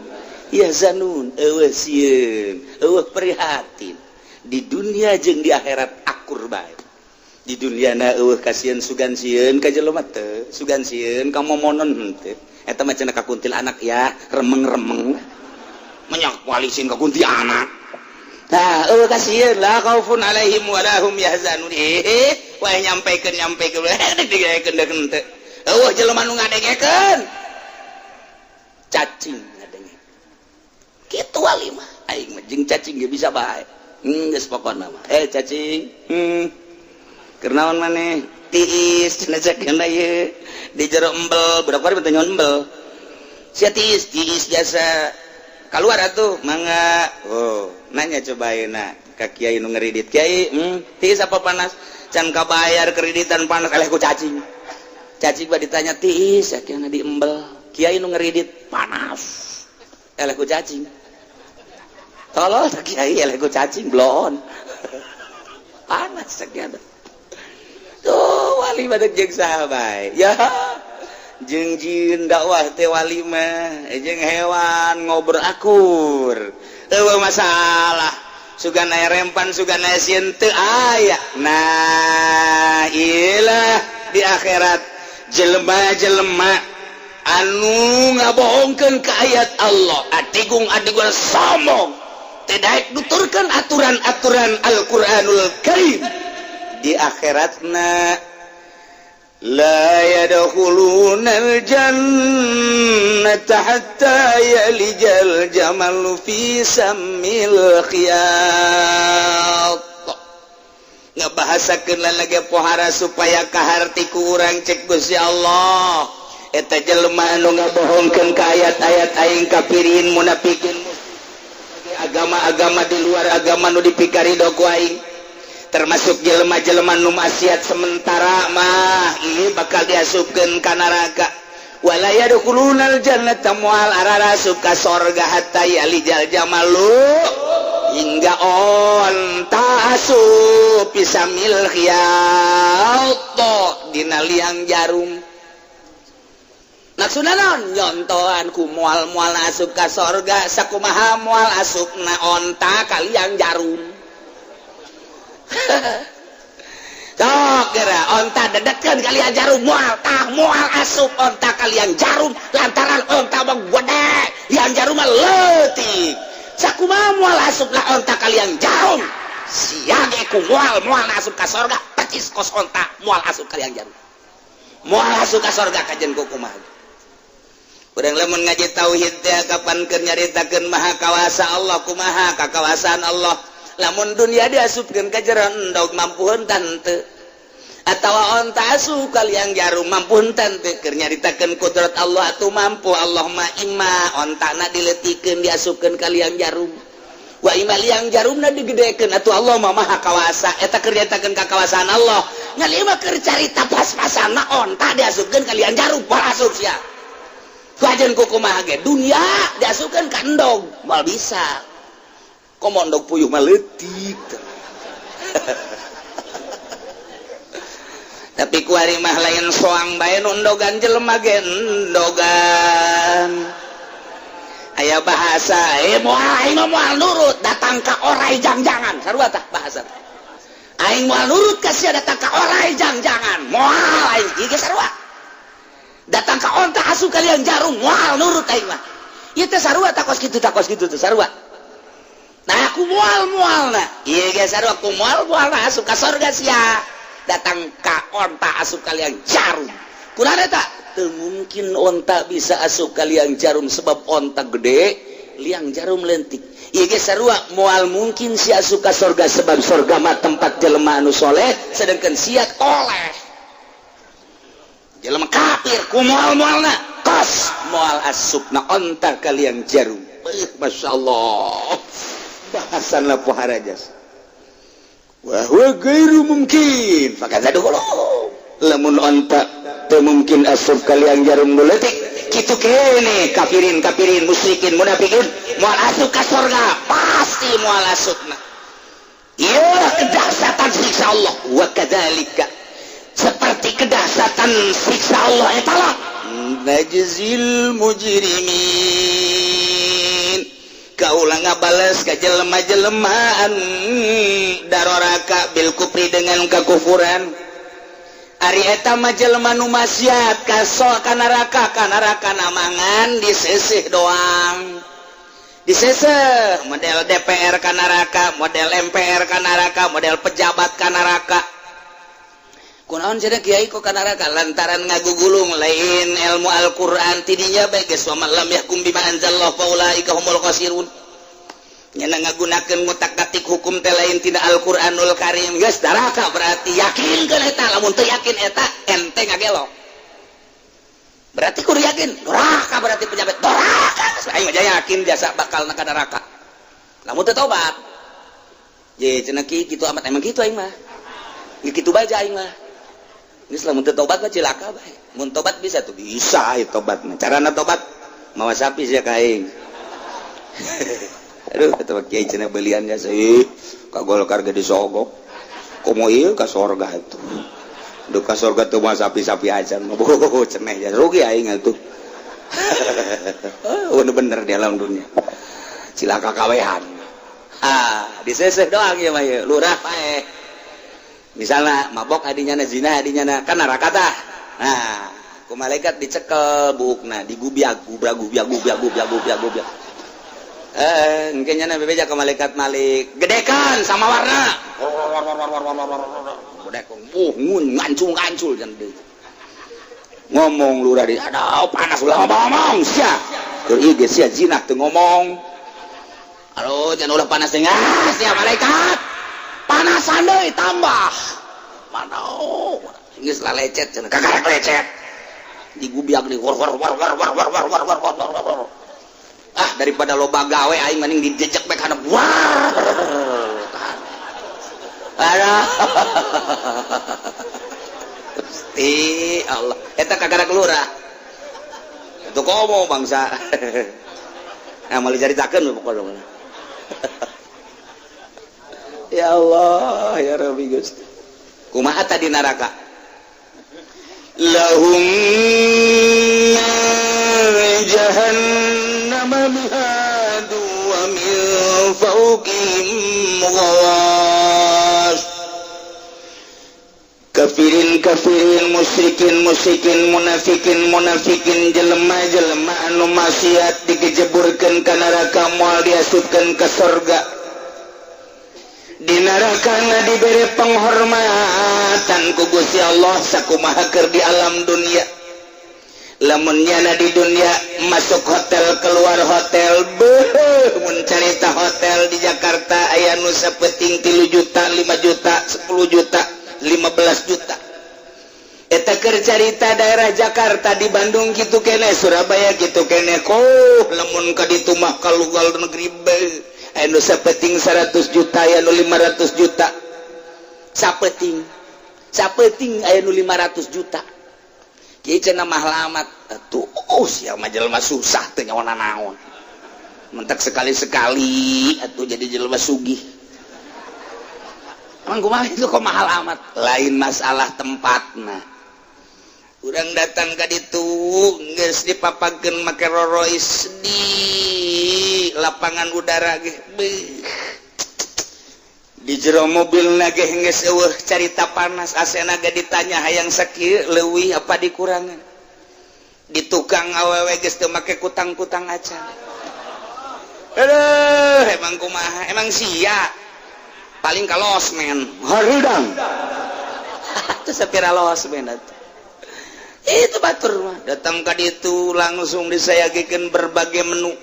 yahzanun. Eueuh sieun, eueuh prihatin di dunia jeung di akhirat, akur bae. Di dunia na eueuh kasihan, sugan sieun ka jelema teu, sugan sieun ka momonon henteu. Eta mah cenah ka kuntilanak ya, remeng-remeng menyak walisin ka kuntilanak. Nah, eueuh kasieun, la khaufun alaihim walahum yahzanun. Eh, wae nyampekeun nyampekeun digaekeun deuk henteu. Eueuh jelema nu ngadengekeun, cacing ngadenge kitu. Wali mah, aing mah jeung cacing ge bisa bae. Geus pokona mah, eh cacing, keur naon maneh tiis cenah? Cek ieu di jero embel berapa hari nyon embel sia tiis tiis jasa keluar atuh mangga. Oh, nanya coba ayeuna ka kiai nu ngeridit, "Kiai, tiis apa panas?" "Can kabayar kreditan, panas." Eleh ku cacing. Cacing mah ditanya tiis ya kieu di embel. Kiai nu ngeridit, "Panas." Eleh ku cacing. Tolol tak kiai, eleh ku cacing bloon. Panas sekian. Tuh wali badak jeung saha bae ya, jeung jin dakwah teh wali mah, jeung hewan ngobrol akur, eueuh masalah. Sugan aya rempan, sugan aya sieun teu aya. Nah, iyalah di akhirat jelema-jelema anu ngabohongkeun ka ayat Allah, adigung adigung sombong, tidak nuturkeun aturan-aturan Al-Qur'anul Karim, di akhiratna la yadkhulunal jannata hatta yalijal jamalu fi sammil khiyat. Ngebahasakeun lagi pohara supaya kaharti ku urang. Cek Gusti Allah, eta jelema anu ngabohongkeun ka ayat-ayat aing, kafirin, munafikin, agama-agama di luar agama nu dipikarido ku aing, termasuk jelema-jelema nu maksiat sementara mah, ini bakal diasupkeun ka neraka. Wala yadkhulunal jannata, moal ararasup ka sorga, hatta yalijal jamalu, hingga onta asup, fi sammil khiyat, dina liang jarum. Maksudna naon? Nyontohan ku moal-moal asup ka sorga sakumaha moal asupna onta ka liang jarum. Sok geura onta dedetkeun ka liang jarum, moal tah, moal asup onta ka liang jarum lantaran onta mah gede, liang jarum mah leutik. Sakumaha moal asup lah onta ka liang jarum, sia ge ku moal moal asup ka sorga percis kos onta moal asup ka liang jarum, moal asup ka sorga. Kajen ku kumaha urang lamun ngaji tauhid teh, kapan keur nyaritakeun maha kawasa Allah, kumaha kakawasaan Allah. Lamun dunia diasupkeun ka jero endog, mampu henteu? Atawa onta asup ka liang jarum, mampu henteu? Keur nyaritakeun kudrat Allah atuh mampu Allah mah. Imma ontana dileutikeun, diasupkeun ka liang jarum, wa imma liang jarumna digedekeun. Atuh Allah mah maha kawasa. Eta keur nyaritakeun kakawasaan Allah. Ngan ieu mah keur carita pas-pasanna onta diasupkeun ka liang jarum, moal asup sia. Kajen kumaha ge dunia diasupkeun ka endog moal bisa. Komo endog puyuh mah leutik. Tapi kuari mah lain soang bae nu endogan, jelema ge endogan. Aya bahasa, eh, moal, aing mah moal nurut datang ka orai jang-jangan. Sarua tah bahasa. Aing moal nurut ka sia datang ka orai jang-jangan, moal aing. Ieu ge sarua, datang ka onta asup ka liang jarum, moal nurut aing mah. Ieu teh sarua, takos kitu, takos kitu teh sarua. Nah, aku moal moal, nah ieu ge sarua, aku moal moal nah asup ka sorga sia datang ka onta asup ka liang jarum. Kurang eta teu mungkin onta bisa asup ka liang jarum, sebab onta gede, liang jarum lentik. Ieu ge sarua, moal mungkin sia asup ka sorga, sebab sorga mah tempat jelema anu soleh, sedangkan sia toleh, jelema kafir. Ku moal moalna kos moal asupna onta ka liang jarum. Beuh, Masya Allah, bahasan lah poharajas. Wa huwa ghairu mungkin fakadza dukhulu. Lamun onta teu mungkin asup ka liang jarum nu leutik, kitu kene kafirin kafirin, musyrikin munafikin moal asup ka sorga, pasti moal asupna. Ieu kedahsyatan siksa Allah. Wa kadzalika, seperti kedahsyatan siksa Allah eta lah, najzil mujrimin, kaula ngabales ka jelema-jelemaan daroraka, bil kufri, dengan kekufuran. Ari eta mah jelema nu maksiat kaso ka neraka, ka neraka namangan diseseh doang, diseseh model DPR ka neraka, model MPR ka neraka, model pejabat ka neraka. Kunaon cenah, kiai, kok ka neraka? Lantaran ngagugulung lain ilmu Al-Qur'an. Tidinya bae geus, wa man lam yahkum bima anzalallahu faulaika humul khasirun. Nyana ngagunakeun ngutak-atik hukum teh lain tina Al-Qur'anul Karim, geus neraka. Berarti yakin kan eta? Lamun teu yakin eta ente ngagelok. Berarti kudu yakin neraka. Berarti pejabat neraka. Aing mah yakin jasa bakal ka neraka lamun teu tobat. Ye cenah ki kitu amat, emang kitu aing mah. Ya kitu bae aing mah. Geus, lamun teu tobat mah cilaka bae. Mun tobat bisa tuh, bisa ieu tobat mah. Carana tobat mawa sapi sia ka aing. Aduh, kata kiai cenah belian jasa ih ka Golkar ge disogok. Komo ieu ka sorga atuh. Duh, ka sorga tuh mah sapi-sapi aja mah ceneh ya rugi aing atuh. Oh, bener di alam dunia. Cilaka kawehan. Ah, diseseh doang ya mah ieu. Lurah paeh. Misalnya mabok adinya na, zina adinya na, kan neraka tah. Nah, ku malaikat dicekel buukna, digubiag gubiag gubiag gubiag gubiag gubiag gubiag. Eh, engke nya bebeja ke malaikat Malik, gedekan sama warna. Gedekan, ngun ngancul ngancul jan deui. Ngomong lurah di, aduh panas, ulah ngomong sia. Keur ieu ge sia zina teu ngomong. Aduh, jangan ulah panas teh sia malaikat. Panasan deui tambah. Mana geus lalecet cenah, kakarek lecet. Digubiag di war war war war war war war war war war war war. Ah, daripada loba gawe aing mending dijejek bae kana war. Aduh. Gusti Allah. Eta kagarak lurah. Itu komo bangsa. Nah, mau diceritakeun pokoknya. Ya Allah, ya Rabbi Gusti. Kumaha tadi neraka? Lahum min jahannam mihadu wa min fawqihim ghawash. Kafirin kafirin, musyrikin musyrikin, munafikin munafikin, jelema jelema anu maksiat dikejeburkeun ka neraka, moal diasupkeun ka sorga. Di neraka diberi penghormatan ku Gusti Allah sakumaha keur di alam dunia. Lamun nyana di dunia masuk hotel, keluar hotel, beuh, mun carita hotel di Jakarta aya nu sapeting 3 juta, 5 juta, 10 juta, 15 juta. Eta keur carita daerah Jakarta. Di Bandung kitu kene, Surabaya kitu kene. Koh lamun ka ditu mah ka luar negeri, beuh, aya nu sapeting 100 juta, aya nu 500 juta sapeting, sapeting aya nu 500 juta. Kieu cenah mahal amat atuh. Oh, sia mah jelema susah, teu nyawa naon. Mentak sekali-sekali atuh jadi jelema sugih. Emang kumaha itu kok mahal amat? Lain masalah tempatna. Urang datang ka ditu geus dipapakeun make Rolls di lapangan udara ge, beuh. Di jero mobil ge geus eueuh carita panas, AC-na ge ditanya hayang sakieu leuwih apa dikurangan. Di tukang awewe geus teu make kutang-kutang acan. Aduh, emang kumaha? Emang sia paling ka losmen hareudang teu sapira losmen atuh. Itu batur mah datang ka ditu langsung disayagikeun berbagai menu.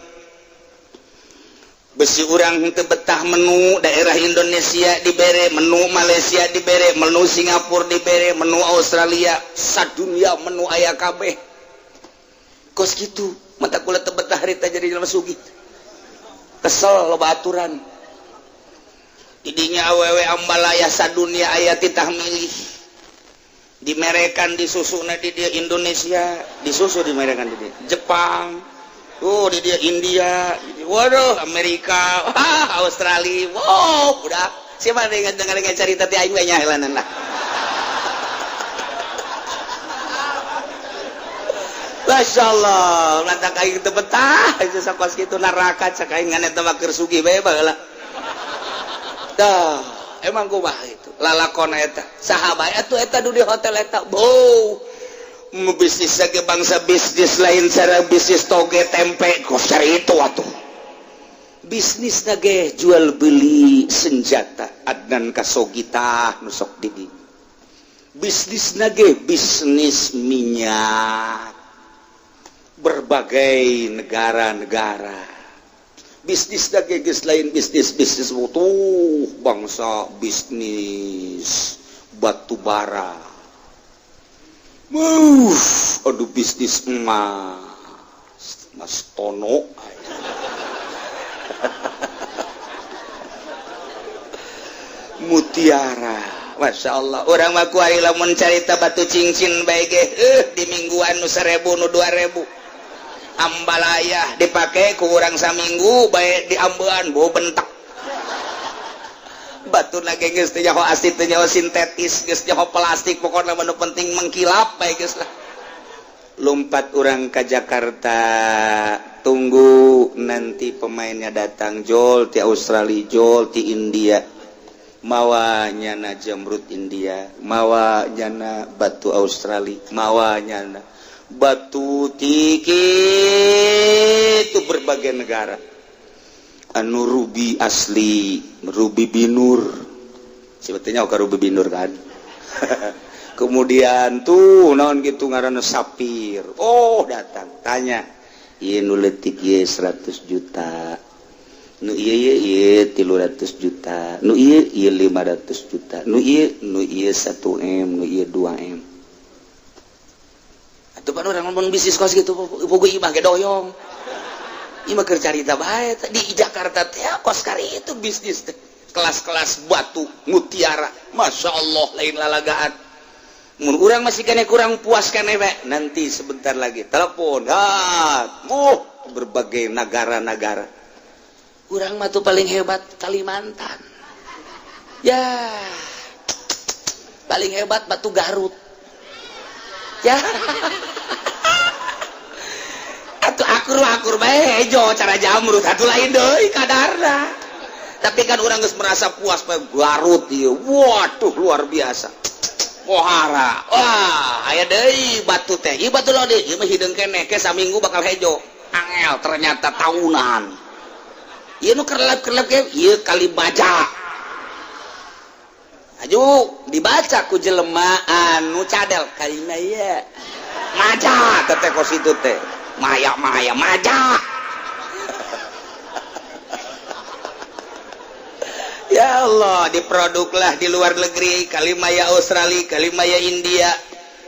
Besi urang teu betah, menu daerah Indonesia dibere, menu Malaysia dibere, menu Singapura dibere, menu Australia, sadunia menu aya kabeh. Kos kitu mata kula teu betah harita jadi jelema sugih. Kesel loba aturan. Didinya awewe ambalaya sadunia aya, titah milih. Dimerekan di susuna di dia Indonesia, di susu dimerekan di dia Jepang, oh, di dia India, di dia, waduh, Amerika, ah, Australia. Wow, udah siapa dengan dengan cerita ti aing we nyaheulanan lah. Masya Allah, lantak aing teu betah, itu sakos kitu neraka cak aing, ngan eta mah keur sugih bae baheula. Tah, emang kumaha itu? Lalakon eta, saha bae atuh eta di hotel eta? Bau. Bisnis lagi bangsa bisnis lain, cara bisnis toge tempe kos cari itu atuh. Bisnis ge jual beli senjata, Adnan Khashoggi tah nu sok di dieu. Bisnis ge bisnis minyak berbagai negara-negara. Bisnis geus lain bisnis bisnis butuh bangsa bisnis batu bara. Aduh, bisnis emas, Mas Tono, mutiara. Masya Allah, urang mah kuari lamun carita batu cincin bae ge, di mingguan nu 1000, nu 2000. Ambalaya dipakai ku urang saminggu bae diambean bau bentak. Batu lagi geus teu nyaho asli, teu nyaho sintetis, geus nyaho plastik, pokokna mah nu penting mengkilap bae geus lah. Lompat urang ke Jakarta, tunggu nanti pemainnya datang, jol ti Australia, jol ti India, mawa nyana jamrut India, mawa nyana batu Australia, mawa nyana batu tiki itu berbagai negara anu ruby asli, ruby binur sebetulnya, oke, ruby binur kan. Kemudian tuh naon gitu ngaranna, sapir. Oh, datang tanya, ieu nu leutik ieu 100 juta, nu ieu ieu ieu 300 juta, nu ieu ieu 500 juta, nu ieu nu ieu 1 M, nu ieu 2 M. Atuh pan urang ngomong bisnis kos gitu, bogo imah ge doyong. Imah keur carita bae di Jakarta teh kos kari itu bisnis teh. Kelas-kelas batu mutiara, Masya Allah, lain lalagaan. Mun urang masih kene kurang puas kene we, nanti sebentar lagi telepon, ha, berbagai negara-negara. Urang mah tuh paling hebat Kalimantan. Ya. Paling hebat batu Garut. Ya. Atuh akur akur bae hejo cara jamrut atuh, lain deui kadarna. Tapi kan urang geus merasa puas bae Garut ieu. Waduh, luar biasa. Pohara. Wah, aya deui batu teh. Ieu batu lo deui, ieu mah hideung keneh ke saminggu bakal hejo. Angel ternyata tahunan. Ieu nu kerlap-kerlap ge ieu kali baja. Aju dibaca ku jelema anu cadel kalima ieu. Maja teh kos itu teh. Maya maya maja. Ya Allah, diproduklah di luar negeri, Kalimaya Australia, Kalimaya India.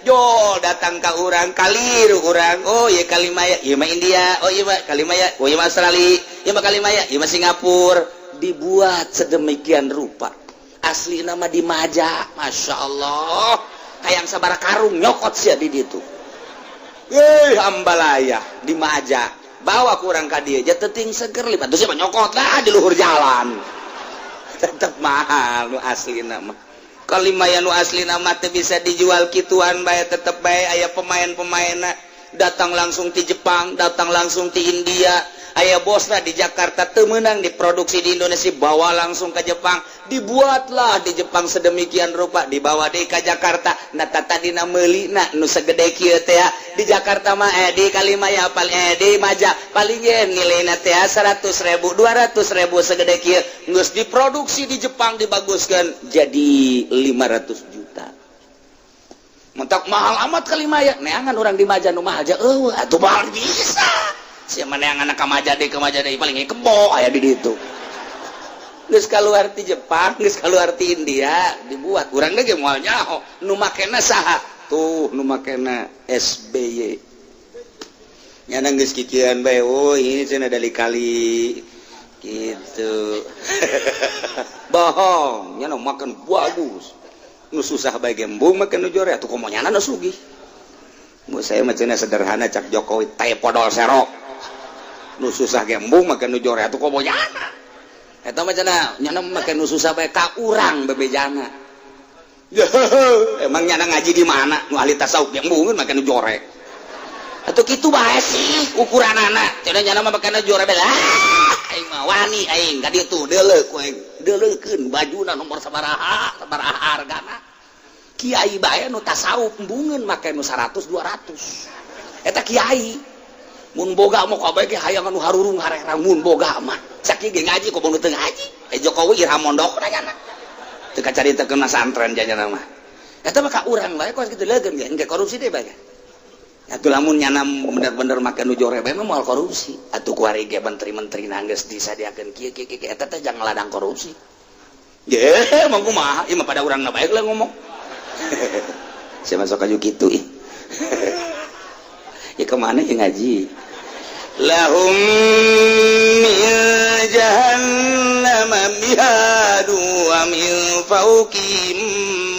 Jo datang ke urang, kaliru urang. Oh iya Kalimaya, iya mah India, oh iya mah Kalimaya, oh iya mah Australia, iya mah Kalimaya, iya mah Singapura. Dibuat sedemikian rupa. Asli nama di Maja, Masya Allah. Hayang sabara karung nyokot sia di ditu. Ambalaya di Maja. Bawa kurang ka dieu teting seger lima terus nyokot lah di luhur jalan. Tetep mahal nu asli nama. Kalimaya nu asli nama teu bisa dijual kituan bae, tetep bae aya pemain-pemainna datang langsung ti Jepang, datang langsung ti India. Aya bosna di Jakarta teu meunang diproduksi di Indonesia, bawa langsung ke Jepang, dibuatlah di Jepang sedemikian rupa, dibawa deui ka Jakarta. Nah tadina meulina nu segede kieu teh di Jakarta mah di Kalimaya paling di Maja paling ge nilaina teh 100.000 200.000 segede kieu, geus diproduksi di Jepang dibaguskeun jadi 500 juta. Mentak mahal amat Kalimaya, neangan orang di Maja nu mahal aja eueuh atuh mahal bisa. Siapa yang anak kamaja deh paling kebo aya di ditu. Geus kaluar ti Jepang, geus kaluar ti India, dibuat. Urang ge moal nyaho nu makena saha? Tuh nu makena SBY. Nyana geus kikieuan bae, oh ini cenah dari kali gitu. Bohong, nyana makan bagus. Nu susah bae gembung makan nu jore atuh komo nyana nu sugih. Mu saya mah cenah sederhana cak Jokowi teh podol serok. Nu susah gembung makan nu jore atuh komo nyana. Eta mah cenah nyana make nu susah bae ka urang bebejana. Emang nyana ngaji di mana? Nu ahli tasawuf gembungeun make nu jore. Atuh kitu bae sih ukuranana. Cenah nyana mah make nu jore bae. Aing mah wani aing ka ditu deuleu ku aing. Deuleukeun bajuna nomor sabaraha, sabaraha hargana. Kiai bae nu tasawuf embungeun make nu 100 200. Eta kiai. Mun boga mah kabeh ge hayang anu harurung harerang mun boga mah. Sakieu ge ngaji komo nu teu ngaji. Jokowi iraha mondokna nyana. Teu kacaritakeun santren janyana mah. Eta mah ka urang bae kos kitu leugeun ge engke korupsi deui bae. Atuh lamun nyana bener-bener make nu jore bae mah moal korupsi. Atuh kuari ge menteri-menteri geus disadiakeun kieu kieu kieu eta teh jangan ladang korupsi. Ye, mah kumaha? Ieu mah pada urangna bae lah ngomong. Saya masuk aju kitu ih. Ya kemana ya ngaji? Lahum min jahannama mihadu wa min fawqihim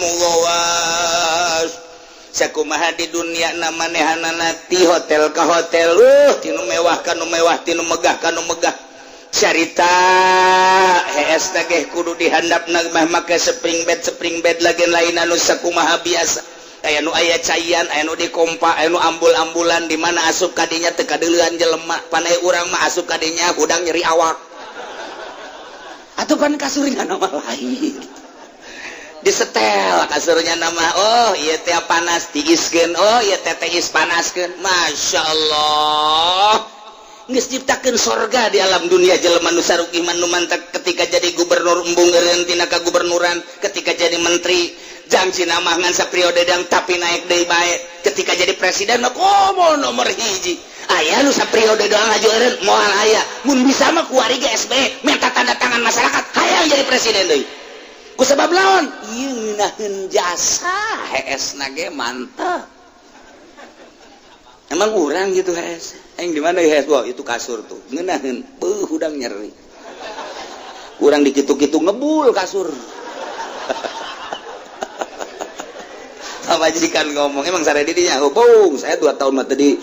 ghawash. Sakumaha di dunia manehanana ti hotel ka hotel, tinu mewah kanu mewah, tinu megah kanu megah. Carita hees teh kudu dihandapna mah make spring bed lagi lain anu sakumaha biasa. Aya nu aya caian, aya nu dikompa, aya nu ambul-ambulan di mana asup kadinya teu kadeulean jelema. Panai urang mah asup kadinya hudang nyeri awak. Atuh pan kasurnya nama lain. Disetel kasurnya nama, oh ieu teh panas tiiskeun, oh ieu teh tiis panaskeun. Masya Allah. Geus ciptakeun sorga di alam dunia jelema nu sarugih nu mantak ketika jadi gubernur embung eureun tina kagubernuran, ketika jadi menteri jangci nama ngan sapriode dang tapi naik deui bae, ketika jadi presiden mah komo nomor hiji. Aya nu sapriode doang aju eureun moal aya. Mun bisa mah kuari ge SBY minta tanda tangan masyarakat hayang jadi presiden deui. Ku sebab lawan ieu ngeunaheun jasa heesna ge mantap. Emang urang gitu hees. Aing di mana hees? Wah, itu kasur tuh. Ngeunaheun, beuh hudang nyeri. Urang dikitu-kitu ngebul kasur. Pamajikan ngomong, emang sare didinya hubung saya 2 tahun mah tadi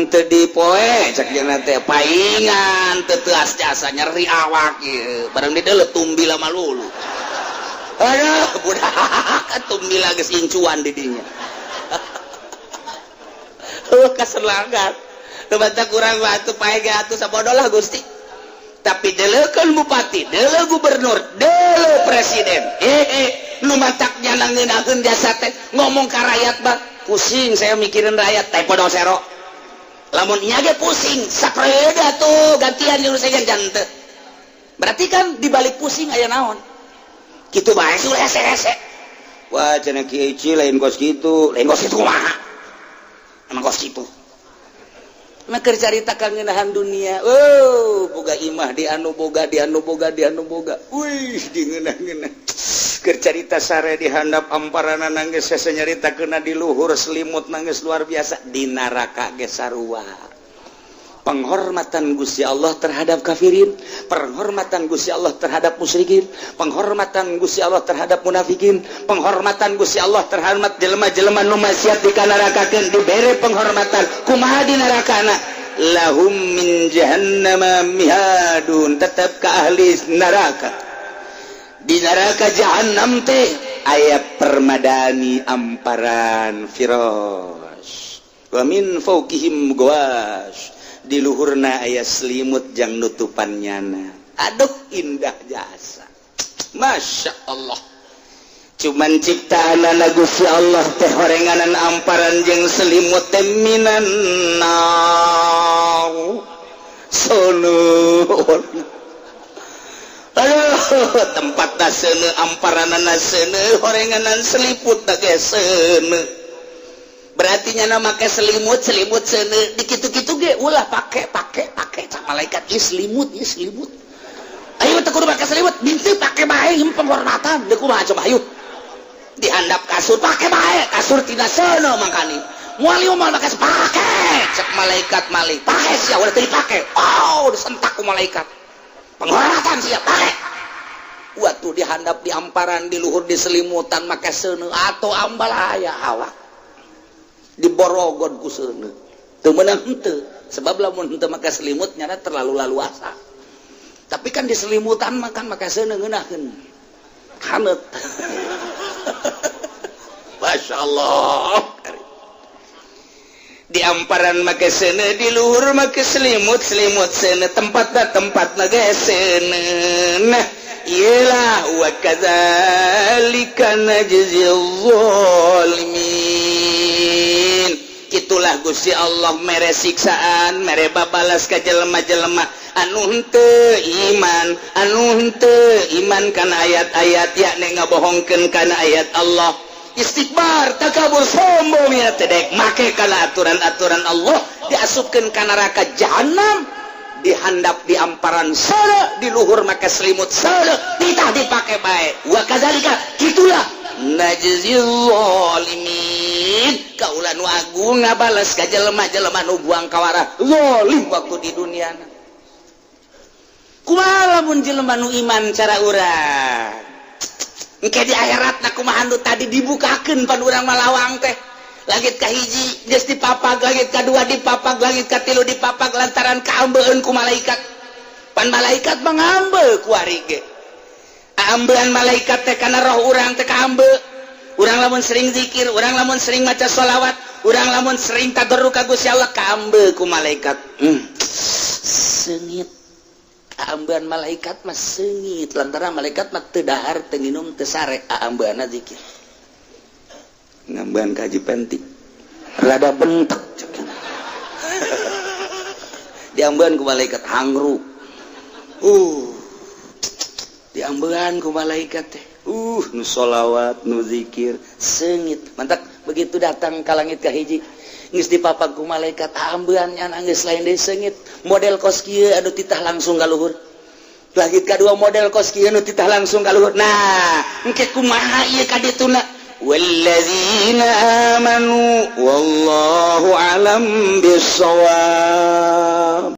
teu poe cek jeung teh paingan teu teuas jasa nyeri awak ieu. Barang di deuleu tumbila malulu. Aduh, budak tumbila geus incuan di dinya. Kaselangan. Teu bantah kurang batu pae ge atuh sabodo lah Gusti. Tapi deuleukeun bupati, deuleu gubernur, deuleu presiden. Nu matak nyana ngeunaheun jasa teh ngomong ka rakyat bah pusing saya mikirin rakyat teh podol sero. Lamun nya ge pusing sapreda tuh gantian jeung sejen jante. Berarti kan dibalik pusing aya naon? Kitu bae sih hese-hese. Wah cenah Kiai Ci lain kos kitu, lain kos kitu kumaha? Emang kos kitu. Nah, keur carita kangenahan dunia. Oh, boga imah di anu, boga di anu, boga di anu, boga. Wih, di ngeunah-ngeunah. Keur carita sare di handap amparana nangis, hese nyaritakeunna di luhur selimut nangis, luar biasa. Di neraka ge sarua. Penghormatan Gusti Allah terhadap kafirin, penghormatan Gusti Allah terhadap musyrikin, penghormatan Gusti Allah terhadap munafikin, penghormatan Gusti Allah terhadap jelema-jelema nu maksiat di kanarakakeun, dibere penghormatan. Kumaha di nerakana? Lahum min jahannama mihadun. Tetap ke ahli neraka, di neraka jahannam teh aya permadani amparan firas, wa min fawqihim ghawash, di luhurna aya selimut jang nutupan nyana. Aduh, indah jasa, Masya Allah. Cuman ciptaan Gusti Allah teh horenganan amparan jeung selimut teh minan nar seuneu. Aduh, tempat seuneu, amparanana seuneu, horenganan seliput ge seuneu. Berarti nyana make selimut, selimut seuneu, dikitu-kitu ge ulah pake, pake, pake. Cak malaikat, "Ih, selimut, ih, selimut. Ayo teu kudu make selimut." Binti pake bae, ieu penghormatan. Deuk kumaha coba? Ayo dihandap kasur, pake bae, kasur tina seuneu. Mangkani moal ieu moal make, pake. Cek malaikat malik, "Pake sia, udah teu dipake." Oh, disentak ku malaikat, "Penghormatan sia, pake." Waktu dihandap di amparan, di luhur di selimutan make seuneu atau ambalaya awak diborogon ku seuneu, teu meunang henteu. Sebab lamun henteu make selimut nyana terlalu laluasa, tapi kan di selimutan makan make seuneu ngeunaheun haneut. Masya Allah, di amparan make seuneu, di luhur make selimut, selimut seuneu, tempatna tempatna ge seuneu. Nah, iyalah, wa kadzalika najzil zalimin. Itulah Gusti Allah mere siksaan, mere babalas ka jelema-jelema anu henteu iman, anu henteu iman kana ayat-ayat, yakni ngabohongkeun kana ayat Allah, istikbar, takabur, sombong, ya teu daek make kana aturan-aturan Allah, diasupkeun ka neraka jahanam, dihandap di amparan seuneu, di luhur make selimut seuneu, titah dipake bae. Wa kadzalika, gitulah, najzil zalimin, kaula nu agung ngabales ka jelema-jelema nu buang kawarah, zalim waktu di dunia. Kumaha lamun jelema nu iman, cara urang engke di akhirat na kumaha? Nu tadi dibukakeun pan urang malawang teh, langit kahiji geus dipapag, langit kadua dipapag, langit katilu dipapag, lantaran kaambeun ku malaikat. Pan malaikat mengambe kuari ge, ambean malaikat teh kana roh urang teh kaambe. Urang lamun sering zikir, urang lamun sering maca sholawat, urang lamun sering tadarru ka Gusti Allah, kaambe ku malaikat. Seungit kaambean malaikat mah, seungit, lantaran malaikat mah teu dahar, teu nginum, teu sare, aambeanna zikir. Ngambean kaji penti rada bentek, diambean ku malaikat hangru, diambean ku malaikat teh, nu sholawat, nu zikir seungit. Mantap, begitu datang ka langit ka hiji geus dipapag ku malaikat, ambean geus lain deui, seungit model kos kieu anu titah langsung ka luhur. Langit kadua model kos kieu nu titah langsung ka luhur. Nah, engke kumaha ieu ka dituna? Wallazina amanu, wallahu alam bissawab.